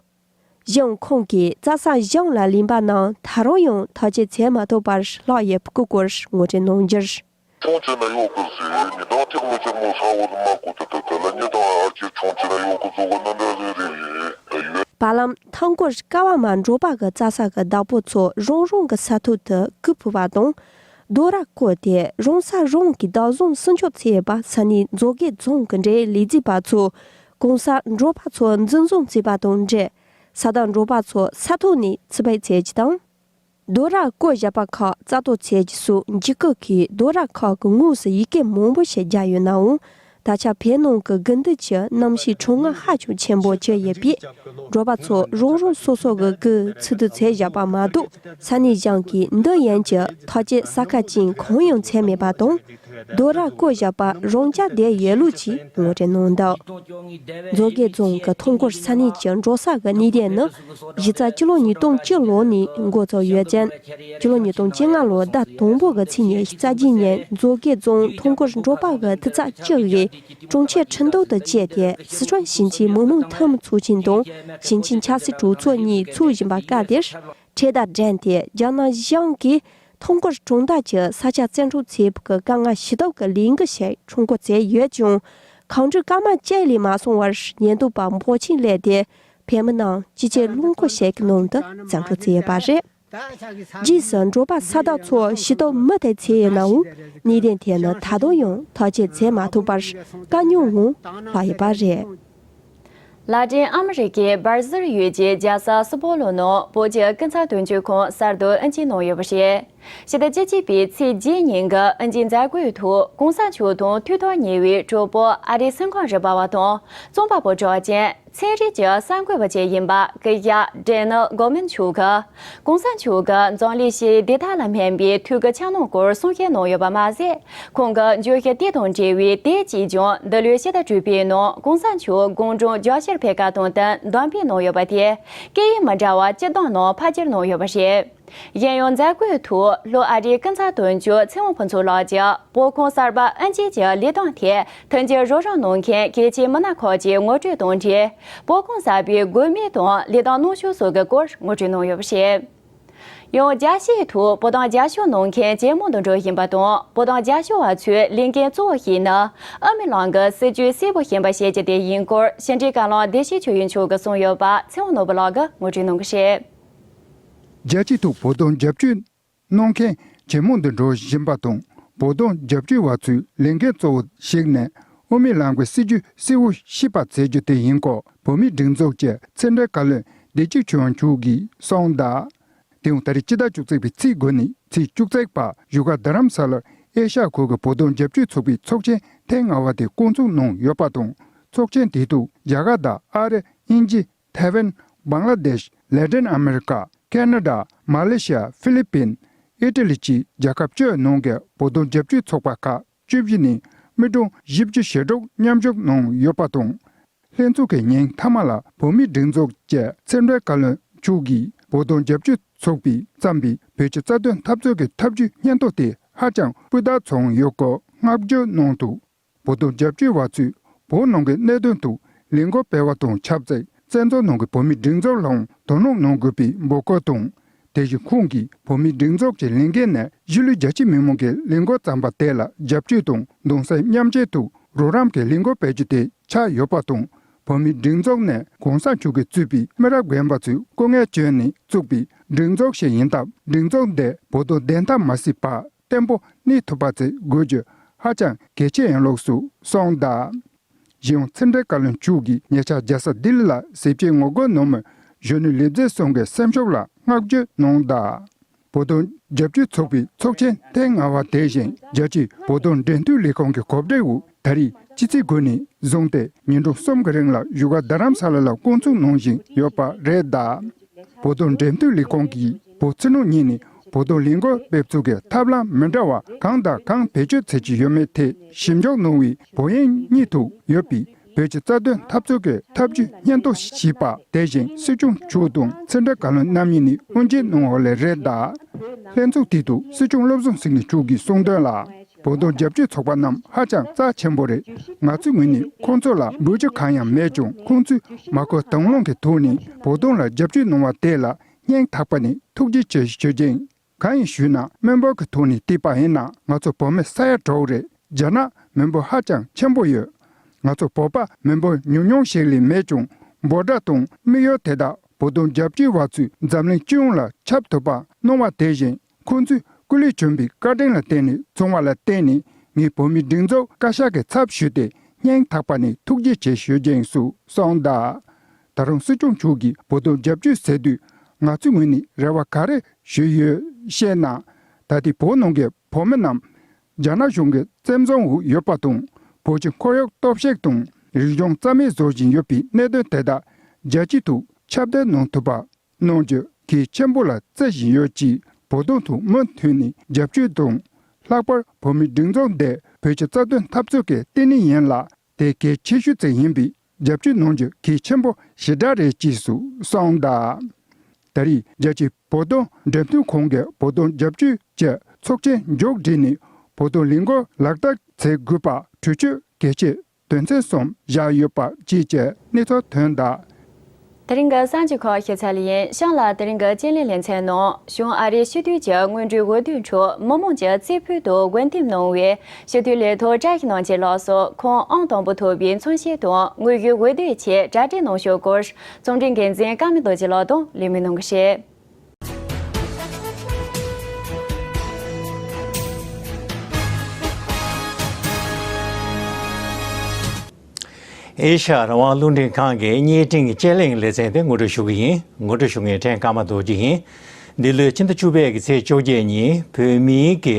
གཞུང་ཁོངས་ཀྱི་རྩྭ་ས་གཞུང་ལ་ལེན་པ་རྣམས་ད་རུང་ཡང་ཐག་གཅོད་བྱེད་མ་ཐུབ་པར་ལྷག་ཡོད་པའི་སྐོར་ངོ་སྤྲོད་གནང་རྒྱུར། ཆུང་ཆེ་ན་ཡོད་གི་ཟེར། ཉི་ལྡང་ཐེག་མི་ཆེན་མོ་ས་འོག་ཏུ་མ་བཀོད་དུ་ད་ལ་ཉི་ལྡང་ཨར་ཆེ་ཆུང་ཆེ་ན་ཡོད་གི་བཟོ་གི་ནི་འདྲ་ཟིག་རེད་ཡོད། པ་ལམ་ཐང་སྐོར་ཀ་བ་མ་འབྲོག་པ་གི་རྩྭ་ས་གི་བདག་པོ་ཚོ་རང་རང་གི་ས་ཐོག་ཏུ་གུར་ཕུབ་པ་དང་། རྡོ་ར་བརྐོས་ཏེ་རང་ས་རང་གིས་བདག་བཟུང་སྲུང་སྐྱོབ་བྱས་པ་ས་གནས་མཛོད་དགེ་རྫོང་གི་འབྲེལ་ཡོད་ལས་བྱེད་པ་ཚོ་གང་ས་འབྲོག་པ་ཚོ་འཛིན་བཟུང་བྱས་པ་དང་འབྲེལ། ས་བདག་འབྲོག་པ་ཚོ་ས་ཐོག་ནས་ཚུར་འབུད་བྱས་རྒྱུ་དང་། རྡོ་ར་བརྐོས་བཞག་པ་ཁག་རྩ་གཏོར་བྱེད་རྒྱུ་སོགས་འཇིགས་སྐུལ་གྱིས་རྡོ་ར་ཁག་གི་ངོས་སུ་ཡི་གེ་མང་པོ་ཞིག་བརྒྱབ་ཡོད་ནའང་། ད་ཆ་བོད་ནང་གི་དགུན་དུས་ཀྱི་གནམ་གཤིས་གྲང་ངར་ཧ་ཅང་ཆེན་པོ་གྱུར་ཡོད་པས། འབྲོག་པ་ཚོ་རང་རང་སོ་སོ་གི་གུར་ཚུར་བསྡུ་བྱས་བཞག་པ་མ་གཏོགས། ས་གནས་གཞུང་གིས་འདི་ཡན་གྱི་ཐག་གཅོད་ས་ཁ་ཅན་གང་ཡང་བྱས་མེད་པ་དང་། རྡོ་ར་བརྐོས་བཞག་པ་རང་འཇགས་བསྡད་ཡོད་ལུགས་ཀྱིས་ངོ་སྤྲོད་གནང་འདུག་མཛོད་དགེ་རྫོང་གི་ཐང་སྐོར་ས་གནས་ཀྱི་འབྲོག་ས་གི་གནས་སྡོད་ནི། གཞི་རྩ་སྤྱི་ལོ་ཉིས་སྟོང་བཅུ་ལོ་ནས་འགོ་བཙུགས་ཡོད་ཅིང་། སྤྱི་ལོ་ཉིས་སྟོང་བཅོ་ལྔ་ལོའི་ཟླ་དང་པོ་གི་ཚེས་ཉི་ཤུ་རྩ་བརྒྱད་ཉིན་མཛོད་དགེ་རྫོང་ཐང་སྐོར་འབྲོག་པ་གི་ཐུགས་བརྩེ་བཅུ་གིས་གྲོང་ཁྱེར་ཁྲིན་ཏུའུ་དུ་བཅད་དེ་སི་ཁྲོན་ཞིང་ཆེན་མི་དམངས་འཐུས་མི་ཚོགས་ཆེན་དང་ཞིང་ཆེན་ཆབ་སྲིད་གྲོས་ཚོགས་གཉིས་འཚོགས་བཞིན་པ་སྐབས་དེར། འཕྲེད་དང་འགྲན་ཏེ་རྒྱ་ནག་གཞུང་གིས་ཐང་སྐོར་གྲོང་རྡལ་གྱི་ས་ཆ་བཙན་འཕྲོག་བྱས་པའི་དཀའ་ངལ་ཞི་གཏོང་གི་ལས་འགུལ་ཞིག་ཁྲོམ་སྐོར་བྱས་ཡོད་ཀྱང་། གང་འགྲིག་སྐར་མ་གཅིག་ལས་མ་སོང་བར་ཉེན་རྟོག་པ་འབོར་ཆེན་སླེབས་ཏེ་བོད་མི་རྣམས་ཅི་བྱེད་ལུང་ཁུག་ཞིག་གི་ནང་དུ་བཙན་འཕྲོག་བྱས་ཡོད་པ་རེད། རྗེས་སུ་འབྲོག་པ་ས་བདག་ཚོ་ཞུ་གཏུག་མུ་མཐུད་བྱས་ཡོད་ནའང་། གནད་དོན་དེ་ནི་ད་དུང་ཡང་ཐག་གཅོད་བྱེད་མ་ཐུབ་པར་དཀའ་རྙོག་ངང་ལྷག་ཡོད་པ་རེད། ལ་ཏིན་ཨ་མི་རི་ཀའི་སྦར་ཟིལ་ཡུལ་གྱི་རྒྱལ་ས་སི་པོ་ལོ་ནང་བོད་ཀྱི་སྐུ་ཚབ་དོན་གཅོད་ཁང་གསར་དུ་དབུ་འབྱེད་གནང་ཡོད་པ་རེད། ཕྱི་ཟླ་བཅུ་གཅིག་པའི་ཚེས་བརྒྱད་ཉིན་གྱི་དབུ་འབྱེད་མཛད་སྒོའི་ཐོག་གོང་ས་མཆོག་དང་ཐུགས་ཐག་ཉེ་བའི་གྲོགས་པོ་ཨ་རིའི་སེམས་ཁམས་རིག་པ་བ་དང་རྩོམ་པ་པོ་གྲགས་ཅན། ཚན་རིག་གི་གསར་འགོད་པ་ཅིག་ཡིན་པ་སྐུ་ཞབས་ཌེ་ནི་གོ་མན་མཆོག་གིས། གོང་ས་མཆོག་གིས་འཛམ་གླིང་ཞི་བདེ་དར་ལ་སྨན་པའི་ཐུགས་ཀྱི་འཆར་སྣང་སྐོར་གསུང་བཤད་གནང་ཡོད་པ་མ་ཟད། ཁོང་གི་འབྱོན་ཤུགས་དེ་དང་འབྲེལ་བའི་དེབ་ཅིག་ཀྱང་འདི་ལོའི་ཕྱི་ཟླ་དྲུག་པའི་ནང་གོང་ས་མཆོག་དགུང་གྲངས་བརྒྱད་ཅུ་ཕེབས་སྐབས་དང་བསྟུན་འདོན་སྤེལ་གནང་ཡོད་པ་དེ། སྐད་ཡིག་མི་འདྲ་བ་བཅུ་བདུན་ནང་ཕབ་སྒྱུར་གནང་ཡོད་པ་རེད། གཞན་ཡང་མཛད་སྒོའི་ཐོག་ལྷོ་ཨ་རིའི་སྐུ་ཚབ་དོན་གཅོད་ཚེ་དབང་ཕུན་ཚོགས་ལགས་ཀྱིས་བོད་ཁང་གསར་པ་དབུ་འབྱེད་ཀྱི་ལས་དོན་ཐད་མཐུན་རྐྱེན་རོགས་རམ་གནང་མཁན་གལ་ཆེའི་མི་སྣ་ཁག་ཅིག་ངོ་སྤྲོད་དང་འབྲེལ། བོད་ཁང་གསར་པའི་དགོས་དམིགས་དང་ལས་དོན་གནང་ཕྱོགས་སོགས་ཀྱི་སྐོར་ངོ་སྤྲོད་གནང་ཡོད་པ་རེད། ཡང་རྒྱལ་སྤྱིའི་ཐོག་བོད་དོན་རྒྱབ་སྐྱོར་གནང་མཁན་ཇེ་མང་དུ་འགྲོ་བཞིན་པ་དང་། བོད་དོན་རྒྱབ་སྐྱོར་བ་ཚོའི་ལས་འགན་གཙོ་བོ་ཞིག་ནི་ཨ་མི་ལང་གི་སྲིད་བྱུས་གསལ་པོ་ཞིག་ཡིན་པ་བཤད་རྒྱུ་དེ་ཡིན་སྐོར་ཕྱི་འབྲེལ་བཀའ་བློན་བདེ་སྐྱིད་ཆོས་དབྱིངས་མཆོག་གིས་གསུངས་ཡོད་པ་ཚེ་དབང་ནོར་བུ་ལགས་ཀྱིས་ངོ་སྤྲོད་གནང་གི་རེད། རྒྱལ་སྤྱིའི་ཐོག་བོད་དོན་རྒྱབ་སྐྱོར་གནང་མཁན་ཇེ་མང་དུ་འགྲོ་བཞིན་པ་དང་། བོད་དོན་རྒྱབ་སྐྱོར་བ་ཚོའི་ལས་འགན་གཙོ་བོ་ཞིག་ནི་ཨ་མི་ལང་གི་སྲིད་བྱུས་གསལ་པོ་ཞིག་ཡིན་པ་བྱེད་རྒྱུ་དེ་ཡིན་སྐོར་བོད་མིའི་སྒྲིག་འཛུགས་ཀྱི་ཕྱི་འབྲེལ་བཀའ་བློན་བདེ་སྐྱིད་ཆོས་དབྱིངས་མཆོག་གིས་གསུངས་གདའ། དེ་ཡང་ད་རེས་སྤྱི་ཟླ་བཅུ་གཅིག་པའི་ཚེས་དགུ་ནས་ཚེས་བཅུ་གཅིག་བར་བཞུགས་སྒར་རྡ་རམ་ས་ལར་ཨེ་ཤ་ཡ་ཁུལ་གྱི་བོད་དོན་རྒྱབ་སྐྱོར་ཚོགས་པའི་ཚོགས་ཆེན་ཐེངས་ལྔ་པ་དེ་བསྐོང་ཚོགས་གནང་ཡོད་པ་དང་། ཚོགས་ཆེན་དེའི་ཐོག་རྒྱ་གར་དང་ཨ་རི། དབྱིན་ཇི། ཐའེ་ཝན། བང་ལ་དེཤ། ལེ་ཏིན་ཨ་མེ་རི་ཀ། ཁེ་ན་ཌ། མ་ལེ་ཤི་ཡ། ཧྥི་ལི་པིན། ཨི་ཊ་ལི་བཅས་རྒྱལ་ཁབ་བཅུའི་ནང་གི་བོད་དོན་རྒྱབ་སྐྱོར་ཚོགས་པ་ཁག་བཅུ་བཞི་ནས་མི་གྲངས་བཞི་བཅུ་ཞེ་དྲུག་མཉམ་ཞུགས་གནང་ཡོད་པ་དང་། ལྷན་ཚོགས་ཀྱི་ཉིན་མཐའ་མ་ལ་བོད་མིའི་སྒྲིག་འཛུགས་ཀྱི་ཕྱི་འབྲེལ་བཀའ་བློན་མཆོག་གིས་བོད་དོན་རྒྱབ་སྐྱོར་ཚོགས་པས་བརྩམས་པའི་བོད་ཀྱི་རྩ་དོན་འཐབ་རྩོད་ཀྱི་ཐབས་ཇུས་སྙིང་སྟོབས་དེ་ཧ་ཅང་སྤུས་དག་བྱུང་ཡོད་སྐོར་བསྔགས་བརྗོད་གནང་འདུག་བོད་དོན་རྒྱབ་སྐྱོར་བ་ཚོས་བོད་ནང་གི་གནད་དོན་དུ་ལས་འགུལ་སྤེལ་བ་དང་ཆབས་ཅིག་བཙན་བྱོལ་ནང་གི་བོད་མིའི་སྒྲིག་འཛུགས་ལའང་དོ་སྣང་གནང་དགོས་པའི་འབོད་སྐུལ་དང་། དེ་བཞིན་ཁོང་གིས་བོད་མིའི་སྒྲིག་འཛུགས་ཀྱི་ལས་འགན་ནི་གཞིས་ལུས་རྒྱ་ཆེ་མི་མང་གི་ལས་འགུལ་བརྩམས་པ་དེ་ལ་རྒྱབ་སྐྱོར་དང་གདུང་སེམས་མཉམ་སྐྱེད་དུ་རོགས་རམ་གྱི་ལས་འགུལ་སྤེལ་རྒྱུ་དེ་ཆགས་ཡོད་པ་དང་། བོད་མིའི་སྒྲིག་འཛུགས་ནི་གོང་ས་མཆོག་གིས་གཙོས་པའི་མི་རབས་རྒན་པ་ཚོས་སྐུ་ངལ་བསྐྱོན་ནས་བཙུགས་པའི་སྒྲིག་འཛུགས་ཤིག་ཡིན་སྟབས། སྒྲིག་འཛུགས་འདི་བོད་དོན་བདེན་མཐའ་མ་ཟིན་པར་བརྟན་པོ་གནས་ཐུབ་པ་བྱེད་དགོས་རྒྱུ་ཧ་ཅང་གལ་ཆེ་ཡིན་ལུགས་སུ་གསུངས་གདའ། གཞན་ཡང་ཕྱི་འབྲེལ་བཀའ་བློན་མཆོག་གིས་ཉེ་ཆར་རྒྱལ་ས་ལྡི་ལི་ལ་ཟས་བཅད་ངོ་རྒོལ་གནང་མུས་གཞོན་ནུ་ལས་བྱེད་ཚོ་གི་སེམས་ཤུགས་ལ་བསྔགས་བརྗོད་གནང་གདའ། བོད་དོན་རྒྱབ་སྐྱོར་ཚོགས་པའི་ཚོགས་ཆེན་ཐེངས་ལྔ་པ་དེ་བཞིན་རྒྱལ་སྤྱིའི་བོད་དོན་འབྲེལ་མཐུད་ལས་ཁུངས་ཀྱི་གོ་སྒྲིག་འོག་ད་རེས་ཕྱི་ཚེས་དགུ་ནས་བཟུང་སྟེ་ཉིན་གྲངས་གསུམ་གྱི་རིང་ལ་བཞུགས་སྒར་རྡ་རམ་ས་ལ་ལ་བསྐོང་ཚོགས་གནང་བཞིན་ཡོད་པ་རེད་གདའ། བོད་དོན་འབྲེལ་མཐུད་ལས་ཁུངས་ཀྱིས་བོད་ཕྱི་ནང་གཉིས་ནས་བོད་དོན་ལས་འགུལ་སྤེལ་ཚུལ་གྱི་ཐབས་ལམ་མི་འདྲ་བ་གང་དང་གང་བེད་སྤྱོད་བྱེད་ཀྱི་ཡོད་མེད་ཐད་ཞིབ་འཇུག་གནང་བའི་བོད་དབྱིན་གཉིས་ཐོག་ཡོད་པའི་བོད་ཀྱི་རྩ་དོན་འཐབ་རྩོད་ཀྱི་ཐབས་ཇུས་སྙིང་སྟོབས་ཞེས་པ་དེ་བཞིན་སྲིད་སྐྱོང་མཆོག་དང་ཕྱི་འབྲེལ་བཀའ་བློན་རྣམ་གཉིས་ནས་དབུ་འབྱེད་གནང་བ་ལས་རེད་གདའ། ལྷན་ཚོགས་དེའི་ཐོག་སྲིད་སྐྱོང་བློ་བཟང་སེང་གེ་མཆོག་གིས་གསུངས་དོན་ལ། བོད་དོན་རྒྱབ་སྐྱོར་ཚོགས་པ་རྣམས་ཧ་ཅང་རྩ་ཆེན་པོ་རེད། ང་ཚོའི་ངོས་ནས་ཁོང་ཚོ་ལ་འབོད་སྐུལ་གང་ཡང་མེད་ཀྱང་། ཁོང་ཚོས་མ་བསྐུལ་དང་བླངས་ཀྱི་ཐོག་ནས་བོད་དོན་ལ་རྒྱབ་སྐྱོར་གནང་བ་དེ་ལ་སྙིང་ཐག་པ་ནས་ཐུགས་རྗེ་ཆེ་ཞུ་རྒྱུ་ཡིན། གང་ཡིན་ཞུས་ན། མི་འབོར་གྱི་ཐོག་ནས་བལྟས་པ་ཡིན་ན་ང་ཚོ་བོད་མི་ས་ཡ་དྲུག་རེད། རྒྱ་ནག་མི་འབོར་ཧ་ཅང་ཆེན་པོ་ཡོད། ང་ཚོ་བོད་པ་མི་འབོར་ཉུང་ཉུང་ཞིག་ལས་མེད་ཀྱང་། འབོད་སྒྲ་དང་དམིགས་ཡུལ་དེ་དག་བོད་དོན་རྒྱབ་སྐྱོར་བ་ཚོས་འཛམ་གླིང་སྤྱི་ཡོངས་ལ་ཁྱབ་ཐུབ་པ་གནང་བ་དེ་བཞིན། ཁོང་ཚོས་སྐུ་ལས་བསྐྱོན་པའི་བཀའ་དྲིན་ལ་བརྟེན་ནས་བྱུང་བ་ལ་བརྟེན་ནས། ངས་བོད་མིའི་སྒྲིག་འཛུགས་བཀའ་ཤག་གི་ཚབ་ཞུས་ཏེ་སྙིང་ཐག་པ་ནས་ཐུགས་རྗེ་ཆེ་ཞུ་རྒྱུ་ཡིན་ཞེས་གསུངས་གདའ། ད་རུང་སྲིད་སྐྱོང་མཆོག་གིས་བོད་དོན་རྒྱབ་སྐྱོར་ཟེར་དུས། ང་ཚོའི་ངོས་ནས་རེ་བ་ག་རེ་ཞུས་ཡོད་ཤེ་ན། ད་ལྟའི་བོད་ནང་གི་བོད་མི་རྣམས་རྒྱ་ནག་གཞུང་གི་བཙན་བཟུང་འོག་ཡོད་པ་དང་། བོད་ཀྱི་ཁོར་ཡུག་གཏོར་བཤིག་དང་རིག་གཞུང་རྩ་མེད་བཟོ་བཞིན་ཡོད་པའི་གནད་དོན་དེ་དག་རྒྱལ་སྤྱིའི་ཐོག་ཁྱབ་གདལ་གནང་ཐུབ་པ་གནང་རྒྱུ་གལ་ཆེན་པོ་ལ་བརྩི་བཞིན་ཡོད་ཅེས། བོད་དོན་ཐོག་མུ་མཐུད་ནས་རྒྱབ་སྐྱོར་དང་། ལྷག་པར་བོད་མིའི་སྒྲིག་འཛུགས་འདི་བོད་ཀྱི་རྩ་དོན་འཐབ་རྩོད་ཀྱི་ལྟེ་གནས་ཡིན་ལ། དེ་གལ་ཆེ་ཤོས་ཅིག་ཡིན་པས་རྒྱབ་སྐྱོར་གནང་རྒྱུ་གལ་ཆེན་པོ་ཞེ་དྲག་རེད་ཅེས་སུ་གསུངས་གདའ། ད་རེས་རྒྱལ་སྤྱིའི་བོད་དོན་འབྲེལ་མཐུད་ཁང་གི་བོད་དོན་རྒྱབ་སྐྱོར་གྱི་ཚོགས་ཆེན་མཇུག་སྒྲིལ་ནས། བོད་དོན་ལས་འགུལ་ལག་བསྟར་བྱེད་དགོས་པ་གྲོས་ཆོད་གལ་ཆེ་དོན་ཚན་གསུམ་བཞག་ཡོད་པ་བཅས་ཀྱི་གནས་ཚུལ་ཐོན་གདའ། དེ་རིང་གི་གསར་འགྱུར་ཁག་ཞིབ་ཚགས་ལ་ཡིན། གཤམ་ལ་དེ་རིང་གི་དཔྱད་གླེང་ལེ་ཚན་ནང་བྱང་ཨ་རིའི་སྤྱི་འཐུས་ཀྱི་སྔོན་འགྲོའི་འོས་བསྡུའི་ཁྲོད་མི་མང་གྱིས་རྩེ་ཕུད་དུ་འོས་འདེམས་གནང་བའི་སྤྱི་འཐུས་ལས་ཐོག་བཀྲ་ཤིས་རྣམ་རྒྱལ་ལགས་སུ་ཁོང་ཨང་དང་པོ་ཐོབ་པའི་མཚོན་བྱེད་དང་དངོས་ཡོད་འོས་བསྡུའི་ཆེད་གྲ་སྒྲིག་གནང་ཕྱོགས་སྐོར་རྩོམ་སྒྲིག་འགན་འཛིན་ཀརྨ་རྡོ་རྗེ་ལགས་དང་གླེང་མོལ་གནང་གི་རེད། ཨེ་ཤ་ཡ་རང་དབང་རླུང་འཕྲིན་ཁང་གི་བརྙན་འཕྲིན་དཔྱད་གླེང་ལེ་ཚན་དེ་ངོ་སྤྲོད་ཞུ་གི་ཡིན། ངོ་སྤྲོད་ཞུ་མཁན་ཕྲན་ཀརྨ་རྡོ་རྗེ་ཡིན། འདི་ལོའི་ཕྱི་ཟླ་བཅུ་པའི་གི་ཚེས་བཅོ་བརྒྱད་ཉིན་བོད་མིའི་གི་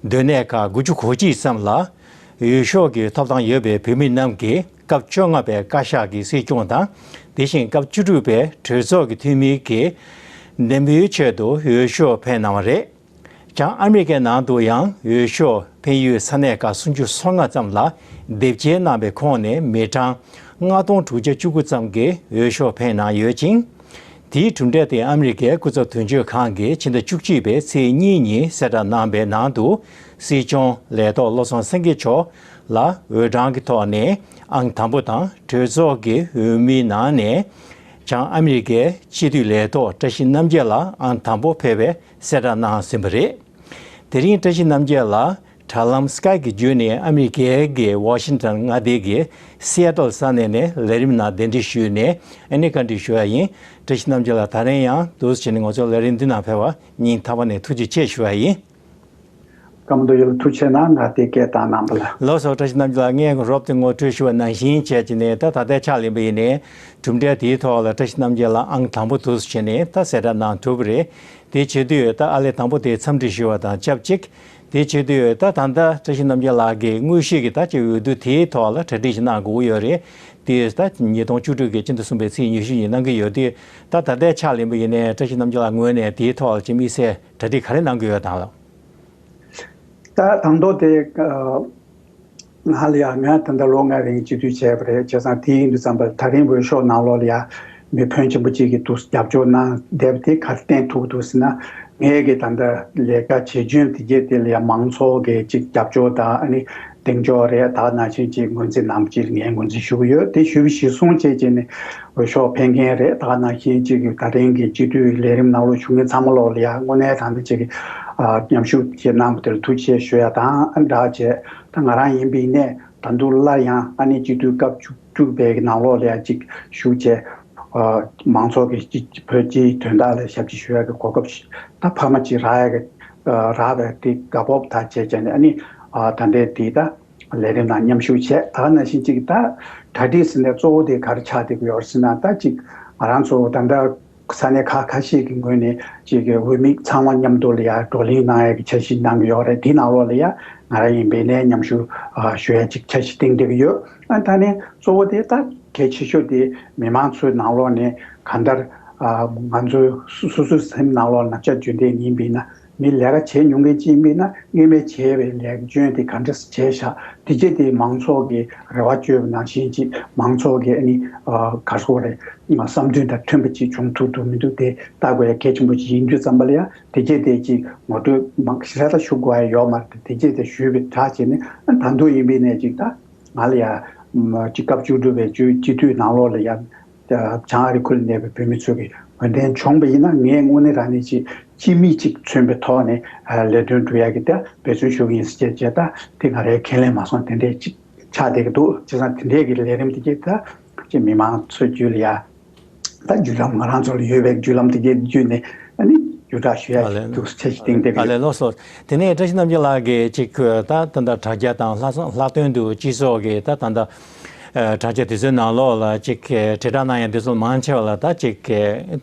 སྡོད་གནས་ཁག་དགུ་བཅུ་གོ་གཅིག་ཙམ་ལ་འོས་ཤོག་གི་ཐོབ་ཐང་ཡོད་པའི་བོད་མི་རྣམས་ཀྱིས་སྐབས་བཅོ་ལྔ་པའི་བཀའ་ཤག་གི་སྲིད་སྐྱོང་དང་། དེ་བཞིན་སྐབས་བཅུ་དྲུག་པའི་གྲོས་ཚོགས་ཀྱི་འཐུས་མིའི་གི་འདེམས་པོའི་ཆེད་དུ་འོས་ཤོག་འཕེན་གནང་བ་རེད། བྱང་ཨ་མི་རི་ཀའི་ནང་དུ་ཡང་འོས་ཤོག་འཕེན་ཡུལ་ས་གནས་ཁག་སུམ་ཅུ་སོ་ལྔ་ཙམ་ལ་དེབ་སྐྱེལ་གནང་བའི་ཁོངས་ནས་མི་གྲངས་ལྔ་སྟོང་དྲུག་བརྒྱ་བཅུ་དགུ་ཙམ་གྱིས་འོས་ཤོག་འཕེན་གནང་ཡོད་ཅིང་། དེའི་གྲུབ་འབྲས་དེ་ཨ་མི་རི་ཀའི་སྐུ་ཚབ་དོན་གཅོད་ཁང་གིས་ཕྱི་ཟླ་བཅུ་གཅིག་པའི་ཚེས་གཉིས་ཉིན་གསལ་བསྒྲགས་གནང་བའི་ནང་དུ། སྲིད་སྐྱོང་ལས་ཐོག་བློ་བཟང་སེང་གེ་མཆོག་ལ་འོས་གྲངས་ཀྱི་ཐོག་ནས་ཨང་དང་པོ་དང་། གྲོས་ཚོགས་ཀྱི་འོས་མིའི་ནང་ནས་བྱང་ཨ་མི་རི་ཀའི་སྤྱི་འཐུས་ལས་ཐོག་བཀྲ་ཤིས་རྣམ་རྒྱལ་ལ་ཨང་དང་པོ་ཕེབས་པའི་གསལ་བསྒྲགས་གནང་ཟིན་པ་རེད། དེ་རིང་བཀྲ་ཤིས་རྣམ་རྒྱལ་ལ་དྲ་ལམ་Skype་གི་བརྒྱུད་ནས་ཨ་མི་རི་ཀའི་གི་ཝ་ཤིང་ཊོན་མངའ་སྡེའི་གི་སི་ཨེ་ཊལ་ས་གནས་ནས་ལས་རིམ་ནང་གདན་འདྲེན་ཞུས་ནས་ཨ་ནི་བཀའ་འདྲི་ཞུ་ཡ་ཡིན། བཀྲ་ཤིས་རྣམ་རྒྱལ་ལགས། ད་རིང་ཡང་འདུག་སེ་བྱས་ནས་ང་ཚོའི་ལས་རིམ་འདི་ནང་ཕེབས་པར་སྙིང་ཐག་པ་ནས་ཐུགས་རྗེ་ཆེ་ཞུ་ཡ་ཡིན། ཀརྨ་རྡོ་རྗེ་ལགས་ཐུགས་རྗེ་གནང་། ང་དེ་སྐད་བཏང་གནང་བ་ལ། ལགས་སོ། བཀྲ་ཤིས་རྣམ་རྒྱལ་ལགས། ངས་རོབ་ཏེ་ངོ་སྤྲོད་ཞུ་བ་ནང་བཞིན་བྱས་བྱས་ནས་ད་ད་ལྟའི་ཕྱག་ལེན་པ་ཡིན་ནའི་གྲུབ་འབྲས་དེའི་ཐོག་ལ་བཀྲ་ཤིས་རྣམ་རྒྱལ་ལགས་ཨང་དང་པོ་འདུག་སེ་བྱས་ནས་ད་གསལ་བསྒྲགས་གནང་གྲུབ་པ་རེད། དེ་བྱེད་དུས་ད་ཨ་ལས་དང་པོ་དེ་འཚམས་འདྲི་ཞུ་བ་དང་ཆབས་ཅིག་དེ་བྱེད་དུས་ད་ད་ལྟ་བཀྲ་ཤིས་རྣམ་རྒྱལ་ལགས་ཀྱི་དངོས་གཞི་གི་ད་ཅིག་འོས་བསྡུ་དེའི་ཐོག་ལ་གྲ་སྒྲིག་ཞིག་གནང་དགོས་ཀྱི་ཡོད་རེད། དེ་ད་ཉིས་སྟོང་བཅུ་དྲུག་གི་སྤྱི་ཟླ་གསུམ་པའི་ཚེས་ཉི་ཤུ་ཉིན་གནང་གི་ཡོད་དུས། ད་ད་ལྟའི་ཕྱག་ལེན་པ་ཡིན་ནའི་བཀྲ་ཤིས་རྣམ་རྒྱལ་ལགས་ངོས་ནས་དེའི་ཐོག་ལ་ཅིག་དམིགས་བསལ་གྲ་སྒྲིག་ག་རེ་གནང་གི་ཡོད་དམ་ལགས། ད་དང་ཐོག་དེ་ང་ལ་ཡང་ང་ད་ལྟ་ལོ་ལྔའི་རིང་སྤྱི་འཐུས་བྱས་པ་རེད། བྱས་ཙང་དེ་ཡིན་དུས་ཙམ་པར་ད་རིང་འོས་ཤོག་ནང་ལོགས་ལ་ཡང་མི་ཕོན་ཆེན་པོ་གཅིག་གིས་འདུག་རྒྱབ་སྐྱོར་གནང་བསྡད་པ་དེ་ག་རེ་བསྟན་ཐུབ་འདུག་ཟེར་ན། ངས་ཀྱི་ད་ལྟ་ལས་ཀ་བྱེད་རྒྱུན་དེ་གྱད་དེ་ལ་ཡང་མང་ཚོགས་ཀྱི་ཅིག་རྒྱབ་སྐྱོར་དང་ཨ་ནི་གདེང་འཇོག་རེད། ད་ནང་བཞིན་ཅིག་ངོས་འཛིན་གནང་བ་ཅིག་ངས་ངོས་འཛིན་ཞུ་གི་ཡོད། དེ་ཞུས་པ་གཞིར་བཟུང་བྱས་བྱས་ནས་འོས་ཤོག་འཕེན་མཁན་རེད། ད་ནང་བཞིན་ཅིག་གི་ད་རིང་གི་སྤྱི་འཐུས་ལས་རིམ་ནང་ལོགས་ཞུགས་མཁན་ཚང་མ་ལོགས་ལ་ཡང་དངོས་གནས་ད་ལྟ་ཅིག་གི་ཨ་མཉམ་ཞུགས་བྱེད་གནང་བ་དེར་ཐུགས་རྗེ་ཆེ་ཞུ་ཡ་དང་། ཨ་འདྲ་བྱས་ད་ང་རང་ཡིན་པ་ཡིན་ནས་ད་དུང་སླར་ཡང་ཨ་ནི་སྤྱི་འཐུས་སྐབས་བཅུ་དྲུག་པའི་གི་ནང་ལོགས་ལ་ཡང་ཅིག་ཞུགས་བྱས། ཨ་མང་ཚོགས་ཀྱི་སྤྱི་བོད་སྤྱིའི་དོན་དག་ལ་ཞབས་ཕྱི་ཞུ་ཡ་གི་གོ་སྐབས་ཤིག་ད་འཕར་མ་ཅིག་རག་ཡ་གི་ཨ་རག་པའི་དེ་དགའ་སྤོབས་དང་བྱས་བྱས་ནས་ཨ་ནི་ཨ་ད་ལྟའི་དེ་ད་ལས་རིམ་ནང་མཉམ་ཞུགས་བྱས། ད་ནང་བཞིན་ཅིག་ད་གྲ་སྒྲིག་ཟེར་ནས་གཙོ་བོ་དེ་ག་རེ་ཆགས་བསྡད་ཀྱི་ཡོད་རེད་ཟེར་ན། ད་ཅིག་ང་རང་ཚོ་ད་ལྟ་ས་གནས་ཁག་ཁ་ཤས་ཀྱི་ངོས་ནས་ཅིག་གི་འོས་མི་ཚང་མ་མཉམ་དུ་ལ་ཡ་བགྲོ་གླེང་གནང་ཡ་གི་འཆར་གཞི་གནང་གི་ཡོད་རེད། དེ་ནང་ལོགས་ལ་ཡ་ང་རང་ཡིན་པའི་ནས་མཉམ་ཞུགས་ཨ་ཞུ་ཡ་ཅིག་འཆར་གཞི་བཏིང་བསྡད་ཀྱི་ཡོད། ཨ་ད་ནི་གཙོ་བོ་དེ་ད་གལ་ཆེ་ཤོས་དེ་མི་མང་ཚོའི་ནང་ལོགས་ནས་གང་ལྟར་ཨ་ང་ཚོའི་སོ་སོའི་སེམས་ནང་ལོགས་ན་ཆ་རྒྱུན་ལྡན་ཡིན་པས་ན། མི་ལས་ཀ་བྱེད་མྱོང་མཁན་ཅིག་ཡིན་པས་ན་སྔོན་མའི་བྱས་པའི་ལས་ཀ་སྐྱོན་དེ་ག་འདྲ་བྱས་ཤག་དེ་རྗེས་དེ་མང་ཚོགས་ཀྱི་རེ་བ་བཅོལ་བ་ནང་བཞིན་ཅིག་མང་ཚོགས་ཀྱི་ཨ་ནི་ཨ་ག་རེ་ཟེར་དགོས་རེད། བསམ་འདུན་དང་མཐུན་པ་ཅིག་བྱུང་ཐུབ་འདུག་མི་འདུག་དེ་ལྟ་དགོས་ཡ་གལ་ཆེན་པོ་ཅིག་ཡིན་དུས་ཙམ་པ་ལ་ཡ་དེ་རྗེས་དེ་ཅིག་ངོ་སྤྲོད་མང་ཞེ་དྲག་ཞུ་དགོས་ཡ་ཡོད་མ་རེད། དེ་རྗེས་དེ་ཞུས་པའི་གྲས་བྱས་ནས་ད་དུང་ཡིན་པས་ནས་ཅིག་ད་ང་ལ་ཡ་ཅིག་སྐབས་བཅུ་དྲུག་པའི་སྤྱི་འཐུས་ནང་ལོགས་ལ་ཡ། བྱང་ཨ་རི་ཁུལ་ནས་བོད་མི་ཚོ་གི་འོས་འདེམས་བྱུང་བ་ཡིན་ན་ངས་དངོས་གནས་རང་ནས་ཅིག་སྤྱི་མི་ཅིག་མཚོན་པའི་ཐོག་ནས་ལས་དོན་སྒྲུབ་ཡག་གི་ད་འབད་བརྩོན་ཞུ་གི་ཡིན་ཟེར་བྱས་བྱས། ད་དེ་ང་རའི་ཁས་ལེན་མ་སོང་། དེ་འདྲས་ཅིག་ཆགས་བསྡད་ཀྱི་འདུག་བྱས་ཙང་དེ་འདྲས་ཀྱི་ལས་རིམ་དེ་གས་ད་ཅིག་མི་མང་ཚོའི་བརྒྱུད་ལ་ཡ་ད་བརྒྱུད་ལམ་ང་རང་ཚོ་ལ་ཡོད་པའི་བརྒྱུད་ལམ་དེ་གས་བརྒྱུད་ནས་ཨ་ནི་བརྒྱུད་བསྒྲགས་ཞུ་ཡག་ཨ་ལས་འདུག་ཆ་ཞིག་བཏིང་བསྡད་ཀྱི་ཨ་ཡོད། ལས་ལོ་སོ། དེ་ནས་བཀྲ་ཤིས་རྣམ་རྒྱལ་ལགས་ཀྱིས་ཅིག་ད་ད་ལྟ་དྲ་རྒྱ་དང་ལྷག་ལྷག་དོན་དུ་སྤྱི་ཚོགས་ཀྱི་ད་ད་ལྟ། དྲ་རྒྱ་དེ་ཚོའི་ནང་ལོགས་ལ་ཅིག་དྲིལ་བསྒྲགས་གནང་ཡ་དེ་ཚོ་མང་ཆེ་བ་ལ་ད་ཅིག་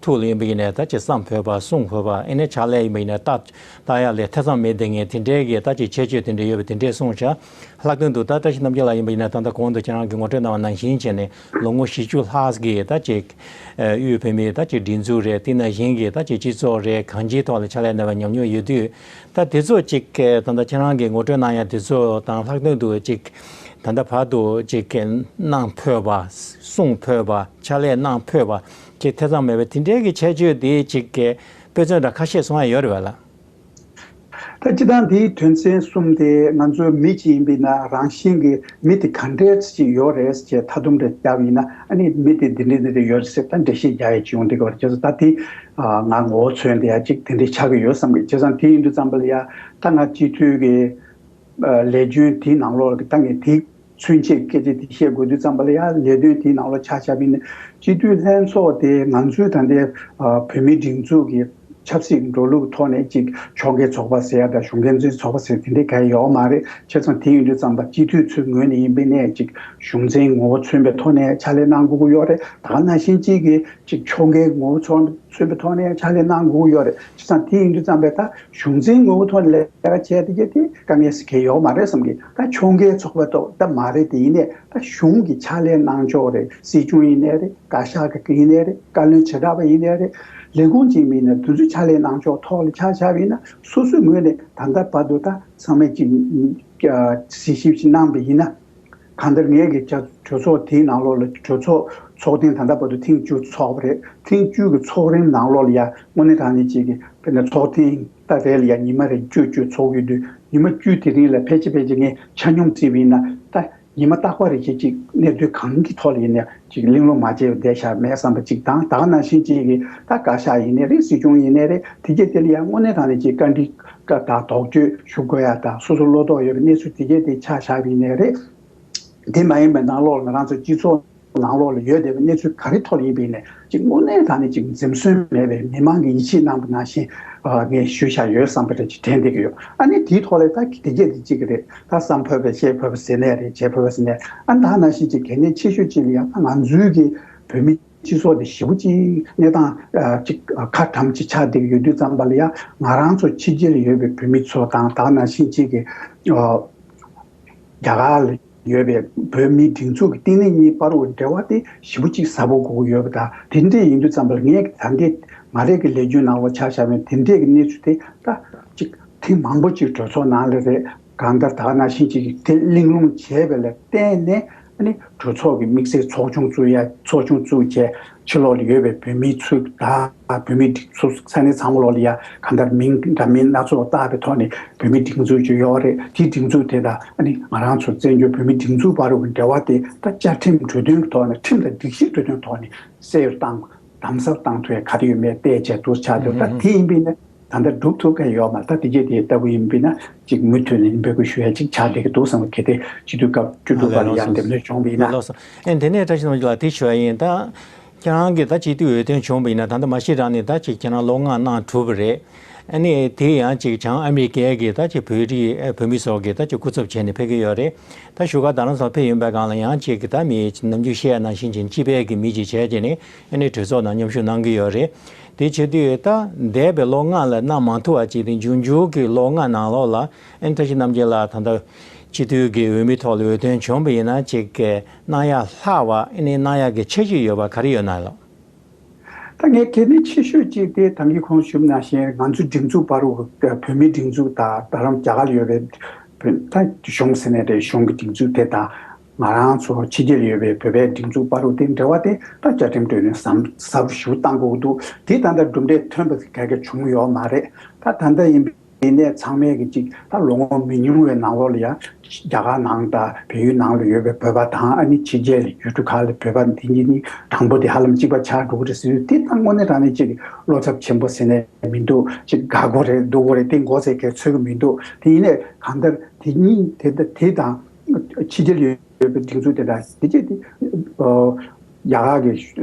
ཐུགས་ལ་ཡིན་པ་ཡིན་ནའི་ད་ཅིག་བསམ་ཕོད་པ་གསུང་ཕོད་པ་ཨེ་ནས་ཕྱག་ལས་ཡིན་པ་ཡིན་ནའི་ལྟ་ལྟ་ཡ་ལས་ཐེ་ཚོམ་མེད་བསྡད་མཁན་དེ་འདྲའི་གི་ད་ཅིག་ཁྱད་ཆོས་དེ་འདྲ་ཡོད་པ་དེ་འདྲས་གསུངས་ཤག་ལྷག་དོན་དུ་ད་བཀྲ་ཤིས་རྣམ་རྒྱལ་ལགས་ཡིན་པ་ཡིན་ནའི་ད་ལྟ་གོང་དུ་ཁྱེད་རང་གིས་ངོ་སྤྲོད་གནང་བ་ནང་བཞིན་བྱས་ནས་ལོ་ངོ་བཞི་བཅུ་ལྷག་གི་ད་ཅིག་དབུས་བོད་མིའི་ད་ཅིག་སྒྲིག་འཛུགས་རེད། དེ་ནང་བཞིན་གྱི་ད་ཅིག་སྤྱི་ཚོགས་རེད། གང་ཅིའི་ཐོག་ལ་ཕྱག་ལས་གནང་བའི་ཉམས་མྱོང་ཡོད་དུས། ད་དེ་ཚོ་ཅིག་ད་ལྟ་ཁྱེད་རང་གིས་ངོ་སྤྲོད་གནང་ཡ་དེ་ཚོ་དང་ལྷག་དོན་དུ་ཅིག་ད་ལྟ་བར་དུ་ཅིག་གནང་ཕོད་པ། གསུང་ཕོད་པ། ཕྱག་ལས་གནང་ཕོད་པ་ཅིག་ཐེ་ཚོམ་མེད་པའི་དེ་འདྲའི་གི་ཁྱད་ཆོས་དེ་ཅིག་དཔེ་མཚོན་འདྲ་ཁ་ཤས་གསུང་ཡ་ཡོད་རེད་བ་ལགས། ད་སྤྱིར་བཏང་དེའི་དོན་ཚན་གསུམ་དེ་ང་ཚོའི་མི་གཅིག་ཡིན་པས་ན་རང་བཞིན་གྱི་མི་དེ་ག་འདྲས་ཅིག་ཡོད་རེད་ཅེས་མཐའ་སྡོམ་རེ་བརྒྱབ་ཡིན་ན། ཨ་ནི་མི་དེ་འདི་འདྲས་འདི་འདྲས་ཡོད་རེད་ཟེར་ད་འགྲེལ་བཤད་རྒྱག་ཡ་ཅིག་ཡོང་བསྡད་ཀྱི་ཡོད་རེད། བྱས་ཙང་ད་དེ་ང་ངོ་བོ་མཚོན་དེ་ཡ་ཅིག་དེ་འདྲས་ཆགས་ཀྱི་ཡོད་བསམ་གི། བྱས་ཙང་དེ་ཡིན་དུས་ཙམ་པ་ལ་ཡ་ད་ང་སྤྱི་འཐུས་ཀྱི་ལས་རྒྱུན་དེའི་ནང་ལོགས་ཀྱི་ད་ངས་དེ་ཚུན་ཆད་སྐད་ཆ་དེ་བཤད་དགོས་དུས་ཙམ་པ་ལ་ཡ་ལས་དོན་དེའི་ནང་ལོགས་ཆ་བཞག་པ་ཡིན་ན་སྤྱི་འཐུས་ལྷན་ཚོགས་དེ་ང་ཚོའི་ད་ལྟའི་བོད་མིའི་སྒྲིག་འཛུགས་ཀྱི་ ཆབ་སྲིད་འགྲོ་ལུགས་ཐོག་ནས་ཅིག་ཕྱོགས་འགལ་ཚོགས་པ་ཟེར་ཡ་དང་གཞུང་འགན་འཛིན་ཚོགས་པ་ཟེར་དེ་འདྲའི་གང་ཡང་ཡོད་མ་རེད། བྱས་ཙང་དེ་ཡིན་དུས་ཙམ་པ་སྤྱི་འཐུས་ཚོའི་ངོས་ནས་ཡིན་པའི་ནས་ཅིག་གཞུང་འཛིན་ངོ་བོ་མཚོན་པའི་ཐོག་ནས་ཕྱག་ལས་གནང་དགོས་ཀྱི་ཡོད་རེད། ད་ག་ནང་བཞིན་ཅིག་གི་ཅིག་ཕྱོགས་འགལ་ངོ་བོ་མཚོན་པའི་ཐོག་ནས་ཕྱག་ལས་གནང་དགོས་ཀྱི་ཡོད་རེད། བྱས་ཙང་དེ་ཡིན་དུས་ཙམ་པས་ད་གཞུང་འཛིན་ངོ་བོ་ཐོག་ནས་ལས་ཀ་བྱས་དེ་གྱད་དེ་དཀའ་ངལ་ཟེར་གྱི་ཡོད་མ་རེད་བསམ་གི། ད་ཕྱོགས་འགལ་ཚོགས་པ་ཏོག་ད་མ་རེད། དེ་ཡིན་ནས་ད་གཞུང་གི་ཕྱག་ལས་གནང་ཕྱོགས་རེད། སྲིད་སྐྱོང་ཡིན་ནའི་རེད། བཀའ་ཤག་གི་ཡིན་ནའི་རེད། བཀའ་བློན་བྱེ་བྲག་པ་ཡིན་ནའི་རེད། ལས་ཁུངས་གཅིག་མིན་ན་དེ་ཚོའི་ཕྱག་ལས་གནང་ཕྱོགས་ཐོག་ལ་ཆ་བཞག་པ་ཡིན་ན་སོ་སོའི་ངོས་ནས་ད་ལྟ་བར་དུ་ད་ཚང་མས་ཅིག་གཟིགས་ཞིབ་ཅིག་གནང་པ་ཡིན་ན། གང་ལྟར་ངས་ཀྱི་ཅག་གྲོས་ཚོགས་དེའི་ནང་ལོགས་ལ་གྲོས་ཚོགས་ཚོགས་ཐེངས་ད་ལྟ་བར་དུ་ཐེངས་བཅུ་ཚོགས་པ་རེད། ཐེངས་བཅུ་གི་ཚོགས་རིམ་ནང་ལོགས་ལ་ཡ་དངོས་གནས་དྲང་གནས་ཅིག་གི་དཔེར་ན་ཚོགས་ཐེངས་ད་རེ་ལ་ཡ་ཉི་མ་རེ་བཅུ་བཅུ་ཚོགས་ཡོད་དུས་ཉི་མ་བཅུ་དེ་རིང་ལ་ཕལ་ཆེར་ཕལ་ཆེར་ངས་ཆ་སྙོམས་བརྩིས་པ་ཡིན་ན་ད་ཉི་མ་རྟག་པ་རེ་བཞིན་ཅིག་གནས་ཚུལ་གང་གི་ཐོག་ལ་ཡིན་ན་ཅིག་གླེང་སློང་མ་བྱས་པ་བསྡད་བཞག་མེད་བསམ་པ་ཅིག་དང་། ད་ག་ནང་བཞིན་ཅིག་གི་ད་བཀའ་ཤག་ཡིན་ནའི་རེད། སྲིད་སྐྱོང་ཡིན་ནའི་རེད། དེ་གྱད་དེ་ལ་ཡ་དངོས་གནས་དྲང་གནས་ཅིག་བཀའ་འདྲི་དང་དོགས་གཅོད་ཞུ་དགོས་ཡ་དང་སོ་སོ་བློ་དོགས་ཡོད་པའི་གནས་ཚུལ་དེ་གྱད་དེ་ཆ་བཞག་པ་ཡིན་ནའི་རེད། དེ་མ་ཡིན་པའི་ནང་ལོགས་ལ་ང་རང་ཚོ་སྤྱི་ཚོགས་ནང་ལོགས་ལ་ཡོད་བསྡད་པའི་གནས་ཚུལ་ག་རེ་ཐོག་ལ་ཡིན་པ་ཡིན་ནའི་ཅིག་དངོས་གནས་དྲང་གནས་ཅིག་འཛེམ་ཟོན་མེད་པའི་མི་མང་གིས་ཡིད་ཆེས་གནང་པ་ནང་བཞིན་ངས་ཞུས་བཞག་ཡོད་བསམ་པ་འདྲ་ཅིག་དྲན་བསྡད་ཀྱི་ཡོད། ཨ་ནི་དེའི་ཐོག་ལ་ད་དེ་གྱད་དེ་གཅིག་གི་རེད། ད་བསམ་ཕོད་པའི་བཤད་ཕོད་པ་ཟེར་ནའི་རེད། བྱེད་ཕོད་པ་ཟེར་ནའི་ཨ་ནི་ད་ནང་བཞིན་ཅིག་གལ་གནད་ཆེ་ཤོས་ཅིག་ལ་ཡང་ད་ང་ཚོའི་གི་བོད་མི་སྤྱི་ཚོགས་དེ་ཞེ་པོ་ཅིག་གནས་སྟངས་ཅིག་ཁ་གྲམ་ཅིག་ཆགས་བསྡད་ཀྱི་ཡོད་དུས་ཙམ་པ་ལ་ཡང་ང་རང་ཚོ་ཕྱི་རྒྱལ་ལ་ཡོད་པའི་བོད་མི་ཚོ་དང་ད་ནང་བཞིན་ཅིག་གི་རྒྱ་གར་ལ་ཡོད་པའི་བོད་མིའི་སྒྲིག་འཛུགས་ཀྱི་བསྟི་གནས་གཉིས་བར་དུ་འབྲེལ་བ་དེ་ཞེ་པོ་ཅིག་ཟབ་པོ་དགོས་ཀྱི་ཡོད་པ་དང་། དེ་འདྲས་ཡིན་དུས་ཙམ་པར་ངས་ད་ལྟའི་ང་རང་གི་ལས་རྒྱུན་ནང་ལ་ཆ་བཞག་པའི་དེ་འདྲས་ཀྱི་གནས་ཚུལ་དེ་ད་ཅིག་ཐེངས་མང་པོ་ཅིག་གྲོས་ཚོགས་ནང་ལ་རེད། གང་ལྟར་ད་ག་ནང་བཞིན་ཅིག་དེ་གླེང་སློང་བྱས་པ་ལ་བརྟེན་ནས་ཨ་ནི་གྲོས་ཚོགས་ཀྱི་དམིགས་བསལ་ཚོགས་ཆུང་བཙུགས་ཡ་ཚོགས་ཆུང་བཙུགས་བྱས་ཕྱི་ལོགས་ལ་ཡོད་པའི་བོད་མི་ཚོ་དང་བོད་མི་སྒྲིག་འཛུགས་ས་གནས་ཚང་མ་ལོགས་ལ་ཡ་གང་ལྟར་མིང་འདྲ་མིན་སྣ་ཚོགས་བཏགས་པའི་ཐོག་ནས་བོད་མི་སྒྲིག་འཛུགས་ཅིག་ཡོད་རེད། དེའི་སྒྲིག་འཛུགས་དེ་དང་ཨ་ནི་ང་རང་ཚོ་བཙན་བྱོལ་བོད་མི་སྒྲིག་འཛུགས་བར་གྱི་འབྲེལ་བ་དེ་ད་བཅའ་ཁྲིམས་གྲོས་དོན་གྱི་ཐོག་ནས་ཁྲིམས་དང་སྒྲིག་གཞི་གྲོས་དོན་ཐོག་ནས་གསལ་པོ་བཏང་དམ་ཟབ་བཏང་ཐུབ་ཡ་ག་རེ་ཡོད་མེད་བལྟས་བྱས་འདུག་ཆགས་འདུག་ད་དེ་ཡིན་པས་ན་ད་ལྟ་སྒྲུབ་ཐུབ་མཁན་ཡོད་མ་རེད། ད་དེ་རྗེས་དེ་ལྟ་བུ་ཡིན་པས་ན་ཅིག་མུ་མཐུད་ནས་འབོད་སྐུལ་ཞུ་ཡ་ཅིག་ཆགས་བསྡད་ཀྱི་འདུག་བསམ་གི་དེ་སྤྱི་འཐུས་སྐབས་བཅུ་དྲུག་པ་ལ་ཡང་འདེམས་ཐོན་བྱུང་བ་ཡིན་ན། ལགས་སོ། ཨེ་དེ་ནས་བཀྲ་ཤིས་རྣམ་རྒྱལ་ལགས་དེ་ཞུ་ཡ་ཡིན། ད་ཁྱེད་རང་གིས་ད་སྤྱི་འཐུས་འོས་ཐོན་བྱུང་བ་ཡིན་ན་ད་ལྟ་མ་གཞི་རང་ནས་ད་ཅིག་ཁྱེད་རང་ལོ་ལྔ་གནང་གྲུབ་པ་རེད། ཨ་ནི་དེ་ཡང་ཅིག་བྱང་ཨ་མི་རི་ཀའི་གི་ད་ཅིག་བོད་རིགས་ཨ་བོད་མི་ཚོ་གི་ད་ཅིག་སྐུ་ཚབ་བྱས་ནས་ཕེབས་ཀྱི་ཡོད་རེད། ད་བཞུགས་སྒར་རྡ་རམ་ས་ལ་ཕེབས་ཡོང་པའི་སྒང་ལ་ཡང་ཅིག་གི་ད་མི་ནམ་རྒྱུན་བཤད་ཡ་ནང་བཞིན་ཅིག་སྤྱི་པའི་གི་མི་ཅིག་བྱས་བྱས་ནས་ཨ་ནི་གྲོས་ཚོགས་ནང་མཉམ་ཞུགས་གནང་གི་ཡོད་རེད། དེ་བྱེད་དུས་ད་འདས་པའི་ལོ་ལྔ་ལ་གནང་མ་ཐུབ་པ་ཅིག་དེ་འབྱུང་འགྱུར་གྱི་ལོ་ལྔ་ནང་ལོགས་ལ་ཨ་ནི་བཀྲ་ཤིས་རྣམ་རྒྱལ་ལགས་ད་ལྟ་སྤྱི་འཐུས་ཀྱི་འོས་མི་ཐོག་ལ་འོས་ཐོན་བྱུང་བ་ཡིན་ན་ཅིག་གི་གནང་ཡ་ལྷག་པ་ཨ་ནི་གནང་ཡ་གི་འཆར་གཞི་ཡོད་པ་ག་རེ་ཡོད་ན་ལགས། ད་ངས་གལ་གནད་ཆེ་ཤོས་གཅིག་དེ་ད་གིན་གོང་ཞུས་པ་ནང་བཞིན་ང་ཚོའི་སྒྲིག་འཛུགས་བར་དུ་བོད་མིའི་སྒྲིག་འཛུགས་དང་རྡ་རམ་རྒྱ་གར་ལ་ཡོད་པའི་བོད་ད་གཞུང་ཟེར་ནའི་རེད། གཞུང་གི་སྒྲིག་འཛུགས་དེ་དང་ང་རང་ཚོ་ཕྱི་རྒྱལ་ལ་ཡོད་པའི་བོད་པའི་སྒྲིག་འཛུགས་བར་དུ་དེ་འབྲེལ་བ་དེ་ད་བཅའ་ཁྲིམས་གྲོས་མཐུན་ཟབ་ཟབ་ཞུ་བཏང་དགོས་འདུག་དེ་ད་ལྟ་གྲུབ་འབྲས་ཐོན་པ་ག་གེ་བྱུང་ཡོད་མ་རེད། ད་ད་ལྟ་ཡིན་པའི་དེ་ནས་ཚང་མས་ཀྱི་ཅིག་ད་ལོ་ངོ་མི་ཉུང་བའི་ནང་ལོགས་ལ་ཡང་རྒྱ་གར་ནང་དང་བལ་ཡུལ་ནང་ལ་ཡོད་པའི་བོད་པ་དང་ཨ་ནི་ཕྱི་རྒྱལ་ལ་ཡུལ་གྲུ་ཁག་ལ་བོད་པ་འདི་གཉིས་ནི་དང་པོ་དེ་ཧ་ལམ་གཅིག་པ་ཆགས་འགྲོ་གི་རེད་ཟེར་དུས་དེ་ད་དངོས་གནས་དྲང་གནས་ཅིག་བློ་འཚབ་ཆེན་པོ་ཟེར་ནས་མི་འདུག་ཅིག་དགའ་དགོས་རེད་སྡུག་དགོས་རེད་དེ་མགོ་ཚོས་མཁན་ཚོད་ཀྱི་མི་འདུག་དེ་ཡིན་ནའི་གང་ལྟར་དེ་གཉིས་དེ་དེ་དང་ཕྱི་རྒྱལ་ཡོད་པའི་སྒྲིག་འཛུགས་དེ་དང་དེ་རྗེས་དེ་རྒྱ་གར་གྱི་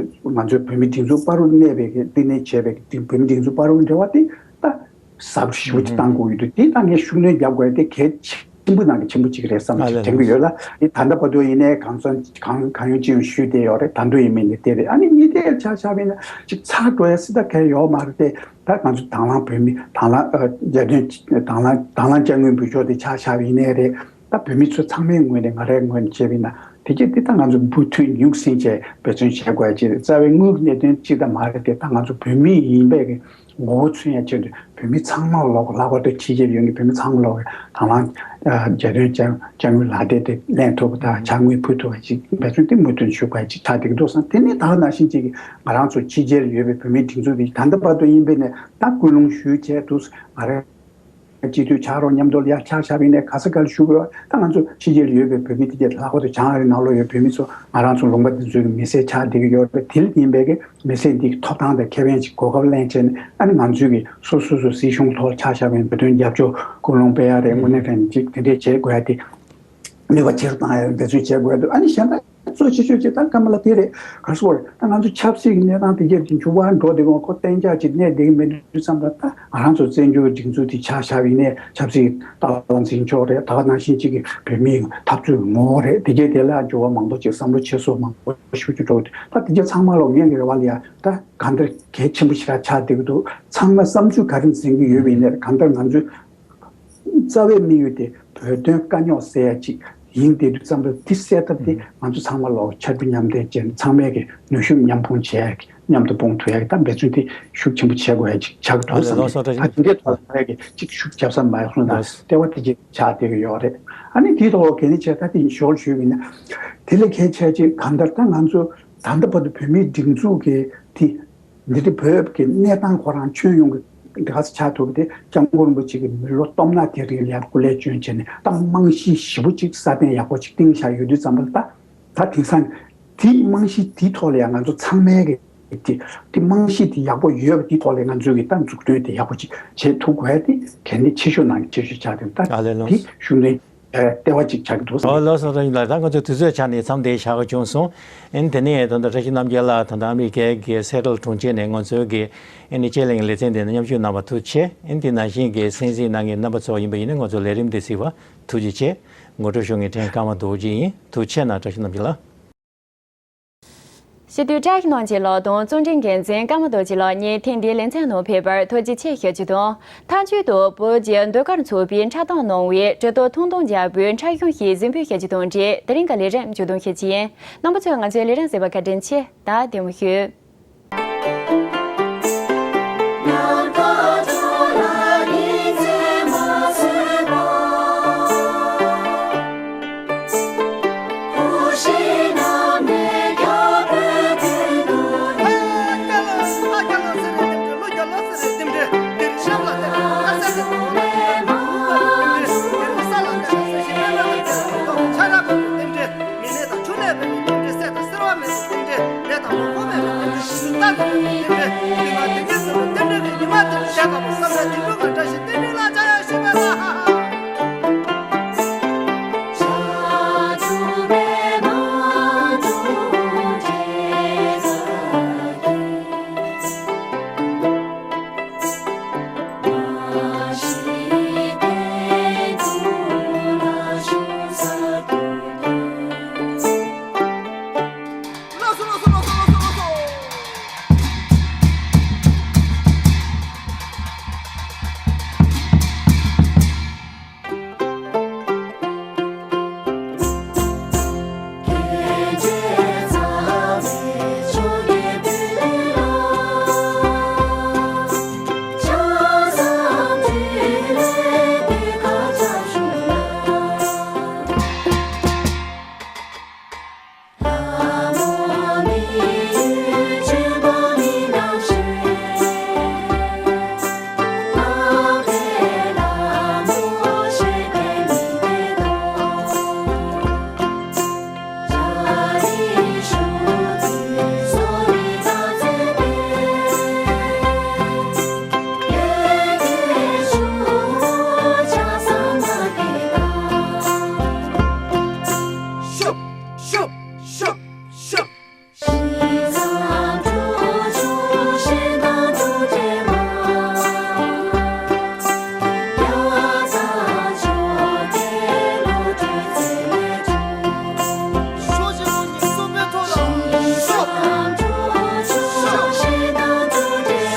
ང་ཚོའི་བོད་མི་སྒྲིག་འཛུགས་བར་དུ་གནས་པའི་བསྟི་གནས་བྱས་པའི་བོད་མི་སྒྲིག་འཛུགས་བར་དུ་འབྲེལ་བ་དེ་ད། ཟབ་ཞུ་དེ་བཏང་དགོས་ཡོད་དུས་དེ་ད་ངས་ཤུགས་སྣོན་རྒྱབ་དགོས་དེ་གལ་ཆེན་པོ་ནང་གི་ཆེན་པོ་གཅིག་རེད་བསམ་གྱི་དྲན་གྱི་ཡོད་ལ། དེ་ད་ལྟ་བར་དུ་ཡིན་ནའི་གང་ཚོད་གང་གང་ཡོང་ཅི་ཡོང་ཞུས་བསྡད་ཡོད་རེད། ད་དུང་ཡིན་མིན་ནི་དེ་རེད། ཨ་ནི་གཉིས་དེ་ཆ་བཞག་པ་ཡིན་ན་ཅིག་ཚར་འགྲོ་ཡ་སྲིད་ད་གལ་ཡོད་མ་རེད་དེ། ད་ང་ཚོ་དང་བླངས་བོད་མི་དང་བླངས་རྒྱལ་དོན་དང་བླངས་དང་བླངས་དཔྱ་དངུལ་འབུལ་ཕྱོགས་དེ་ཆ་བཞག་པ་ཡིན་ནའི་རེད། ད་བོད་མི་ཚོ་ཚང་མའི་ངོས་ནས་ང་རའི་ངོས་ནས་བྱས་པ་ཡིན་ན་དེ་གྱད་དེ་ད་ང་ཚོ་མུ་མཐུད་རྙོག་ཟིང་བྱས་འབད་བརྩོན་བྱེད་དགོས་ཡ་ཅིག་རེད། རྩ་བའི་དངུལ་གྱི་གནད་དོན་གཅིག་ད་མ་རེད་དེ། ད་ང་ཚོ་བོད་མི་ཡིན་པའི་གི་ངོ་བོ་མཚོན་ཡ་ཆེད་དུ་བོད་མི་ཚང་མ་ལོག་ལྷག་པར་དུ་ཕྱི་རྒྱལ་ཡོད་མཁན་བོད་མི་ཚང་མ་ལོག་དང་བླངས་རྒྱལ་དོན་དཔྱ་དཔྱ་དངུལ་ལག་དེབ་དེ་ལེན་ཐུབ་པ་དང་ཕྱག་དངུལ་ཕུལ་ཐུབ་པ་ཅིག་འབད་བརྩོན་དེ་མུ་མཐུད་ཞུ་དགོས་ཅིག་ཆགས་བསྡད་ཀྱི་འདུག་བསམ། དེ་ནི་ད་ག་ནང་བཞིན་ཅིག་ང་རང་ཚོ་ཕྱི་རྒྱལ་ཡོད་པའི་བོད་མིའི་སྒྲིག་འཛུགས་དེ་ད་ལྟ་བར་དུ་ཡིན་པས་ནས་ད་སྐུལ་སློང་ཞུས་བྱས་འདུག་ང་རང་སྤྱི་འཐུས་ཆགས་རོགས་མཉམ་དུ་ལ་ཡ་ཆ་བཞག་པ་ཡིན་ནའི་ག་ས་ག་ལ་ཞུ་དགོས། ད་ང་ཚོ་ཕྱི་རྒྱལ་ཡོད་པའི་བོད་མི་དེ་གྱད་ལྷག་པར་དུ་བྱང་ཨ་རི་ནང་ལོགས་ཡོད་བོད་མི་ཚོ་ང་རང་ཚོ་ལུང་པ་འདི་ཚོའི་མི་སེར་ཆགས་བསྡད་ཀྱི་ཡོད་རེད། དེ་ལ་བརྟེན་པའི་གི་མི་སེར་འདི་གི་ཐོབ་ཐང་དང་ཁེ་ཕན་ཅིག་གོ་སྐབས་ལེན་བྱས་ནས་ཨ་ནི་ང་ཚོའི་གི་སོ་སོ་སོ་སྲིད་གཞུང་ཐོག་ཆ་བཞག་པའི་བོད་དོན་རྒྱབ་སྐྱོར་སྐུལ་སློང་སྤེལ་ཡ་རེད། དངོས་གནས་དྲང་གཅིག་དེ་འདྲས་བྱེད་དགོས་ཡ་དེ་ནུས་པ་ཆེ་རུ་བཏང་ཡ་འབད་བརྩོན་བྱེད་དགོས་ཡ་འདུག་ཨ་ནི་གཞན་པ་ གཙོ་ཆེ་ཤོས་ཅིག་ད་ཀ་མ་ལ་དེ་རེད། ག་རེ་ཟེར་དགོས་རེད། ད་ང་ཚོ་ཆབ་སྲིད་ཀྱི་གནས་སྟངས་དེ་གྱད་ཀྱི་འགྱུར་བ་འགྲོ་བསྡད་ཀྱི་ཡོད། ཁོ་གཏན་འཇགས་ཅིག་གནས་བསྡད་ཀྱི་མེད་དུས་ཙམ་པ། ད་ང་རང་ཚོ་བཙན་བྱོལ་སྒྲིག་འཛུགས་དེ་ཆ་བཞག་པ་ཡིན་ནའི། ཆབ་སྲིད་ཏཱ་ལའི་ཚེ་རིང་མཆོག་རེད། ད་ག་ནང་བཞིན་ཅིག་གི་བོད་མིའི་འཐབ་རྩོད་ཀྱི་ངོ་བོ་རེད། དེ་གྱད་དེ་ལ་འགྱུར་བ་མང་པོ་ཅིག་བསམ་བློ་ཆེ་སོང་མང་པོ་ཞུ་རྒྱུ་འགྲོ་གི་འདུག་ད་དེ་གྱད་ཚང་མ་ལོ་ངས་ཀྱི་རེ་བ་ལ་ཡ་ད་གང་ལྟར་གལ་ཆེན་པོ་ཞིག་ཆགས་བསྡད་ཀྱི་འདུག་ཚང་མ་བསམ་ཚུལ་ག་རེ་འཛིན་གྱི་ཡོད་པ་ཡིན་ནའི། གང་ལྟར་ང་ཚོའི་རྩ་བའི་དམིགས་ཡུལ་དེ་བོད་དོན་དཀའ་རྙོག་སེལ་ཡ་ཅིག་ཡིན་བསྡད་དུས་ཙམ་པ། དེ་སེལ་ཐབས་དེ་ང་ཚོ་ཚང་མ་ལོ་ཕྱར་གྲུ་མཉམ་འདེགས་བྱས་ནས། ཚང་མས་ཀྱི་ནུས་ཤུགས་མཉམ་སྤུངས་བྱས། མཉམ་དུ་སྤུངས་ཐུབ་ཡ་གི་ད་འབད་བརྩོན་དེ་ཤུགས་ཆེན་པོ་བྱེད་དགོས་ཡ་ཅིག་ཆགས་ཀྱི་འདུག་བསམ་གི་རེད། ད་དེ་འདྲའི་ཐོག་ལ་ཡ་གི་ཅིག་ཤུགས་རྒྱབ་ས་མ་ཡོང་སོང་། ད་ལྟེ་བ་དེ་གྱད་ཆགས་བསྡད་ཀྱི་ཡོད་རེད། ཨ་ནི་དེའི་ཐོག་ལ་གལ་ཆེ་ད་དེ་ཞོར་ཞུས་པ་ཡིན་ན། དེ་ལས་གལ་ཆེ་ཅིག་གང་ལྟར་ད་ང་ཚོ་ད་ལྟ་བར་དུ་བོད་མིའི་སྒྲིག་འཛུགས་ཀྱི་དེ་འདི་འདྲའི་བོད་ཀྱི་གནས་སྟངས་ཁོ་རང་ཁྱོན་ཡོངས་ཀྱི་འདི་ག་ས་ཆགས་ཐུབ་པ་དེ་སྐྱབས་མགོན་རིན་པོ་ཆེ་གིས་མི་ལོ་སྟོང་ཕྲག་དེ་རིང་ལ་སྐུ་ལས་བསྐྱོན་བྱས་ནས་ད་རྨང་གཞི་ཞེ་པོ་ཅིག་སྲ་བརྟན་ཡག་པོ་ཅིག་བཏིང་བཞག་ཡོད་དུས་ཙམ་པ་ལ། ད་ད་དེང་སང་དེ་རྨང་གཞི་དེའི་ཐོག་ལ་ཡང་ང་ཚོ་ཚང་མས་ཀྱི་དེ་དེ་རྨང་གཞི་དེ་ཡག་པོ་ཡོད་པ་དེའི་ཐོག་ལ་ང་ཚོས་ཀྱི་ད་འཛུགས་སྐྲུན་དེ་ཡག་པོ་ཅིག་བྱེད་ཐུབ་དགོས་ཡ་དེ་གལ་གནད་ཆེ་ཤོས་ནང་གི་ཆེ་ཤོས་ཆགས་ཏེ། ད་ཨ་ལས་ལོ། དེ་ཤུགས་ལྡན་ལྟེ་བ་ཅིག་ཆགས་ཀྱི་འདུག་བསམ། ཨོ་ལགས་སོ། བཀྲ་ཤིས་ལགས། ད་ང་ཚོའི་དུས་ཚོད་ཆ་ནས་མཚམས་དེ་བཞག་དགོས་བྱུང་སོང་། ཨ་ནི་དེ་ནས་ད་ལྟ་བཀྲ་ཤིས་རྣམ་རྒྱལ་ལགས་ད་ལྟ་ཨ་མི་རི་ཀའི་གི་སི་ཨེ་ཊལ་གྲོང་ཁྱེར་ནས་ང་ཚོའི་གི་ཨ་ནི་དཔྱད་གླེང་ལེ་ཚན་དེ་ནང་མཉམ་ཞུགས་གནང་བ་ཐུགས་རྗེ་ཆེ། ཨ་ནི་དེ་ནང་བཞིན་གི་གསན་གཟིགས་གནང་མཁན་རྣམ་པ་ཚོ་ཡིན་པ་ཡིན་ན་ང་ཚོ་ལས་རིམ་དེ་གཟིགས་པ་ཐུགས་རྗེ་ཆེ། ངོ་སྤྲོད་ཞུ་མཁན་ཕྲན་ཀརྨ་རྡོ་རྗེ་ཡིན། ཐུགས་རྗེ་ཆེ་གནང་། བཀྲ་ཤིས་རྣམ་རྒྱལ་ལགས། སྤྱི་འཐུས་བཀྲ་ཤིས་རྣམ་རྒྱལ་ལགས་དང་གཙོ་འགན་འཛིན་ཀརྨ་རྡོ་རྗེ་ལགས་གཉིས་ཐེངས་འདིའི་ལེ་ཚན་ནང་ཕེབས་པར་ཐུགས་རྗེ་ཆེ་ཞུ་རྒྱུ་དང་། མཐའ་མཇུག་ཏུ་བོད་ཀྱི་ཟློས་གར་ཚོགས་པའི་འཁྲབ་སྟོན་གནང་བའི་དྲི་དོགས་ཐུང་ཐུང་རྒྱལ་པོའི་འཁྲབ་གཞུང་ཞིག་གཟིགས་འབུལ་ཞུ་རྒྱུ་དང་འབྲེལ་དེ་རིང་གི་ལས་རིམ་མཇུག་བསྡོམས་ཞུ་རྒྱུ་ཡིན། རྣམ་པ་ཚོས་ང་ཚོའི་ལས་རིམ་གཟིགས་པར་བཀའ་དྲིན་ཆེ། ད་བདེ་མོ་བྱོས།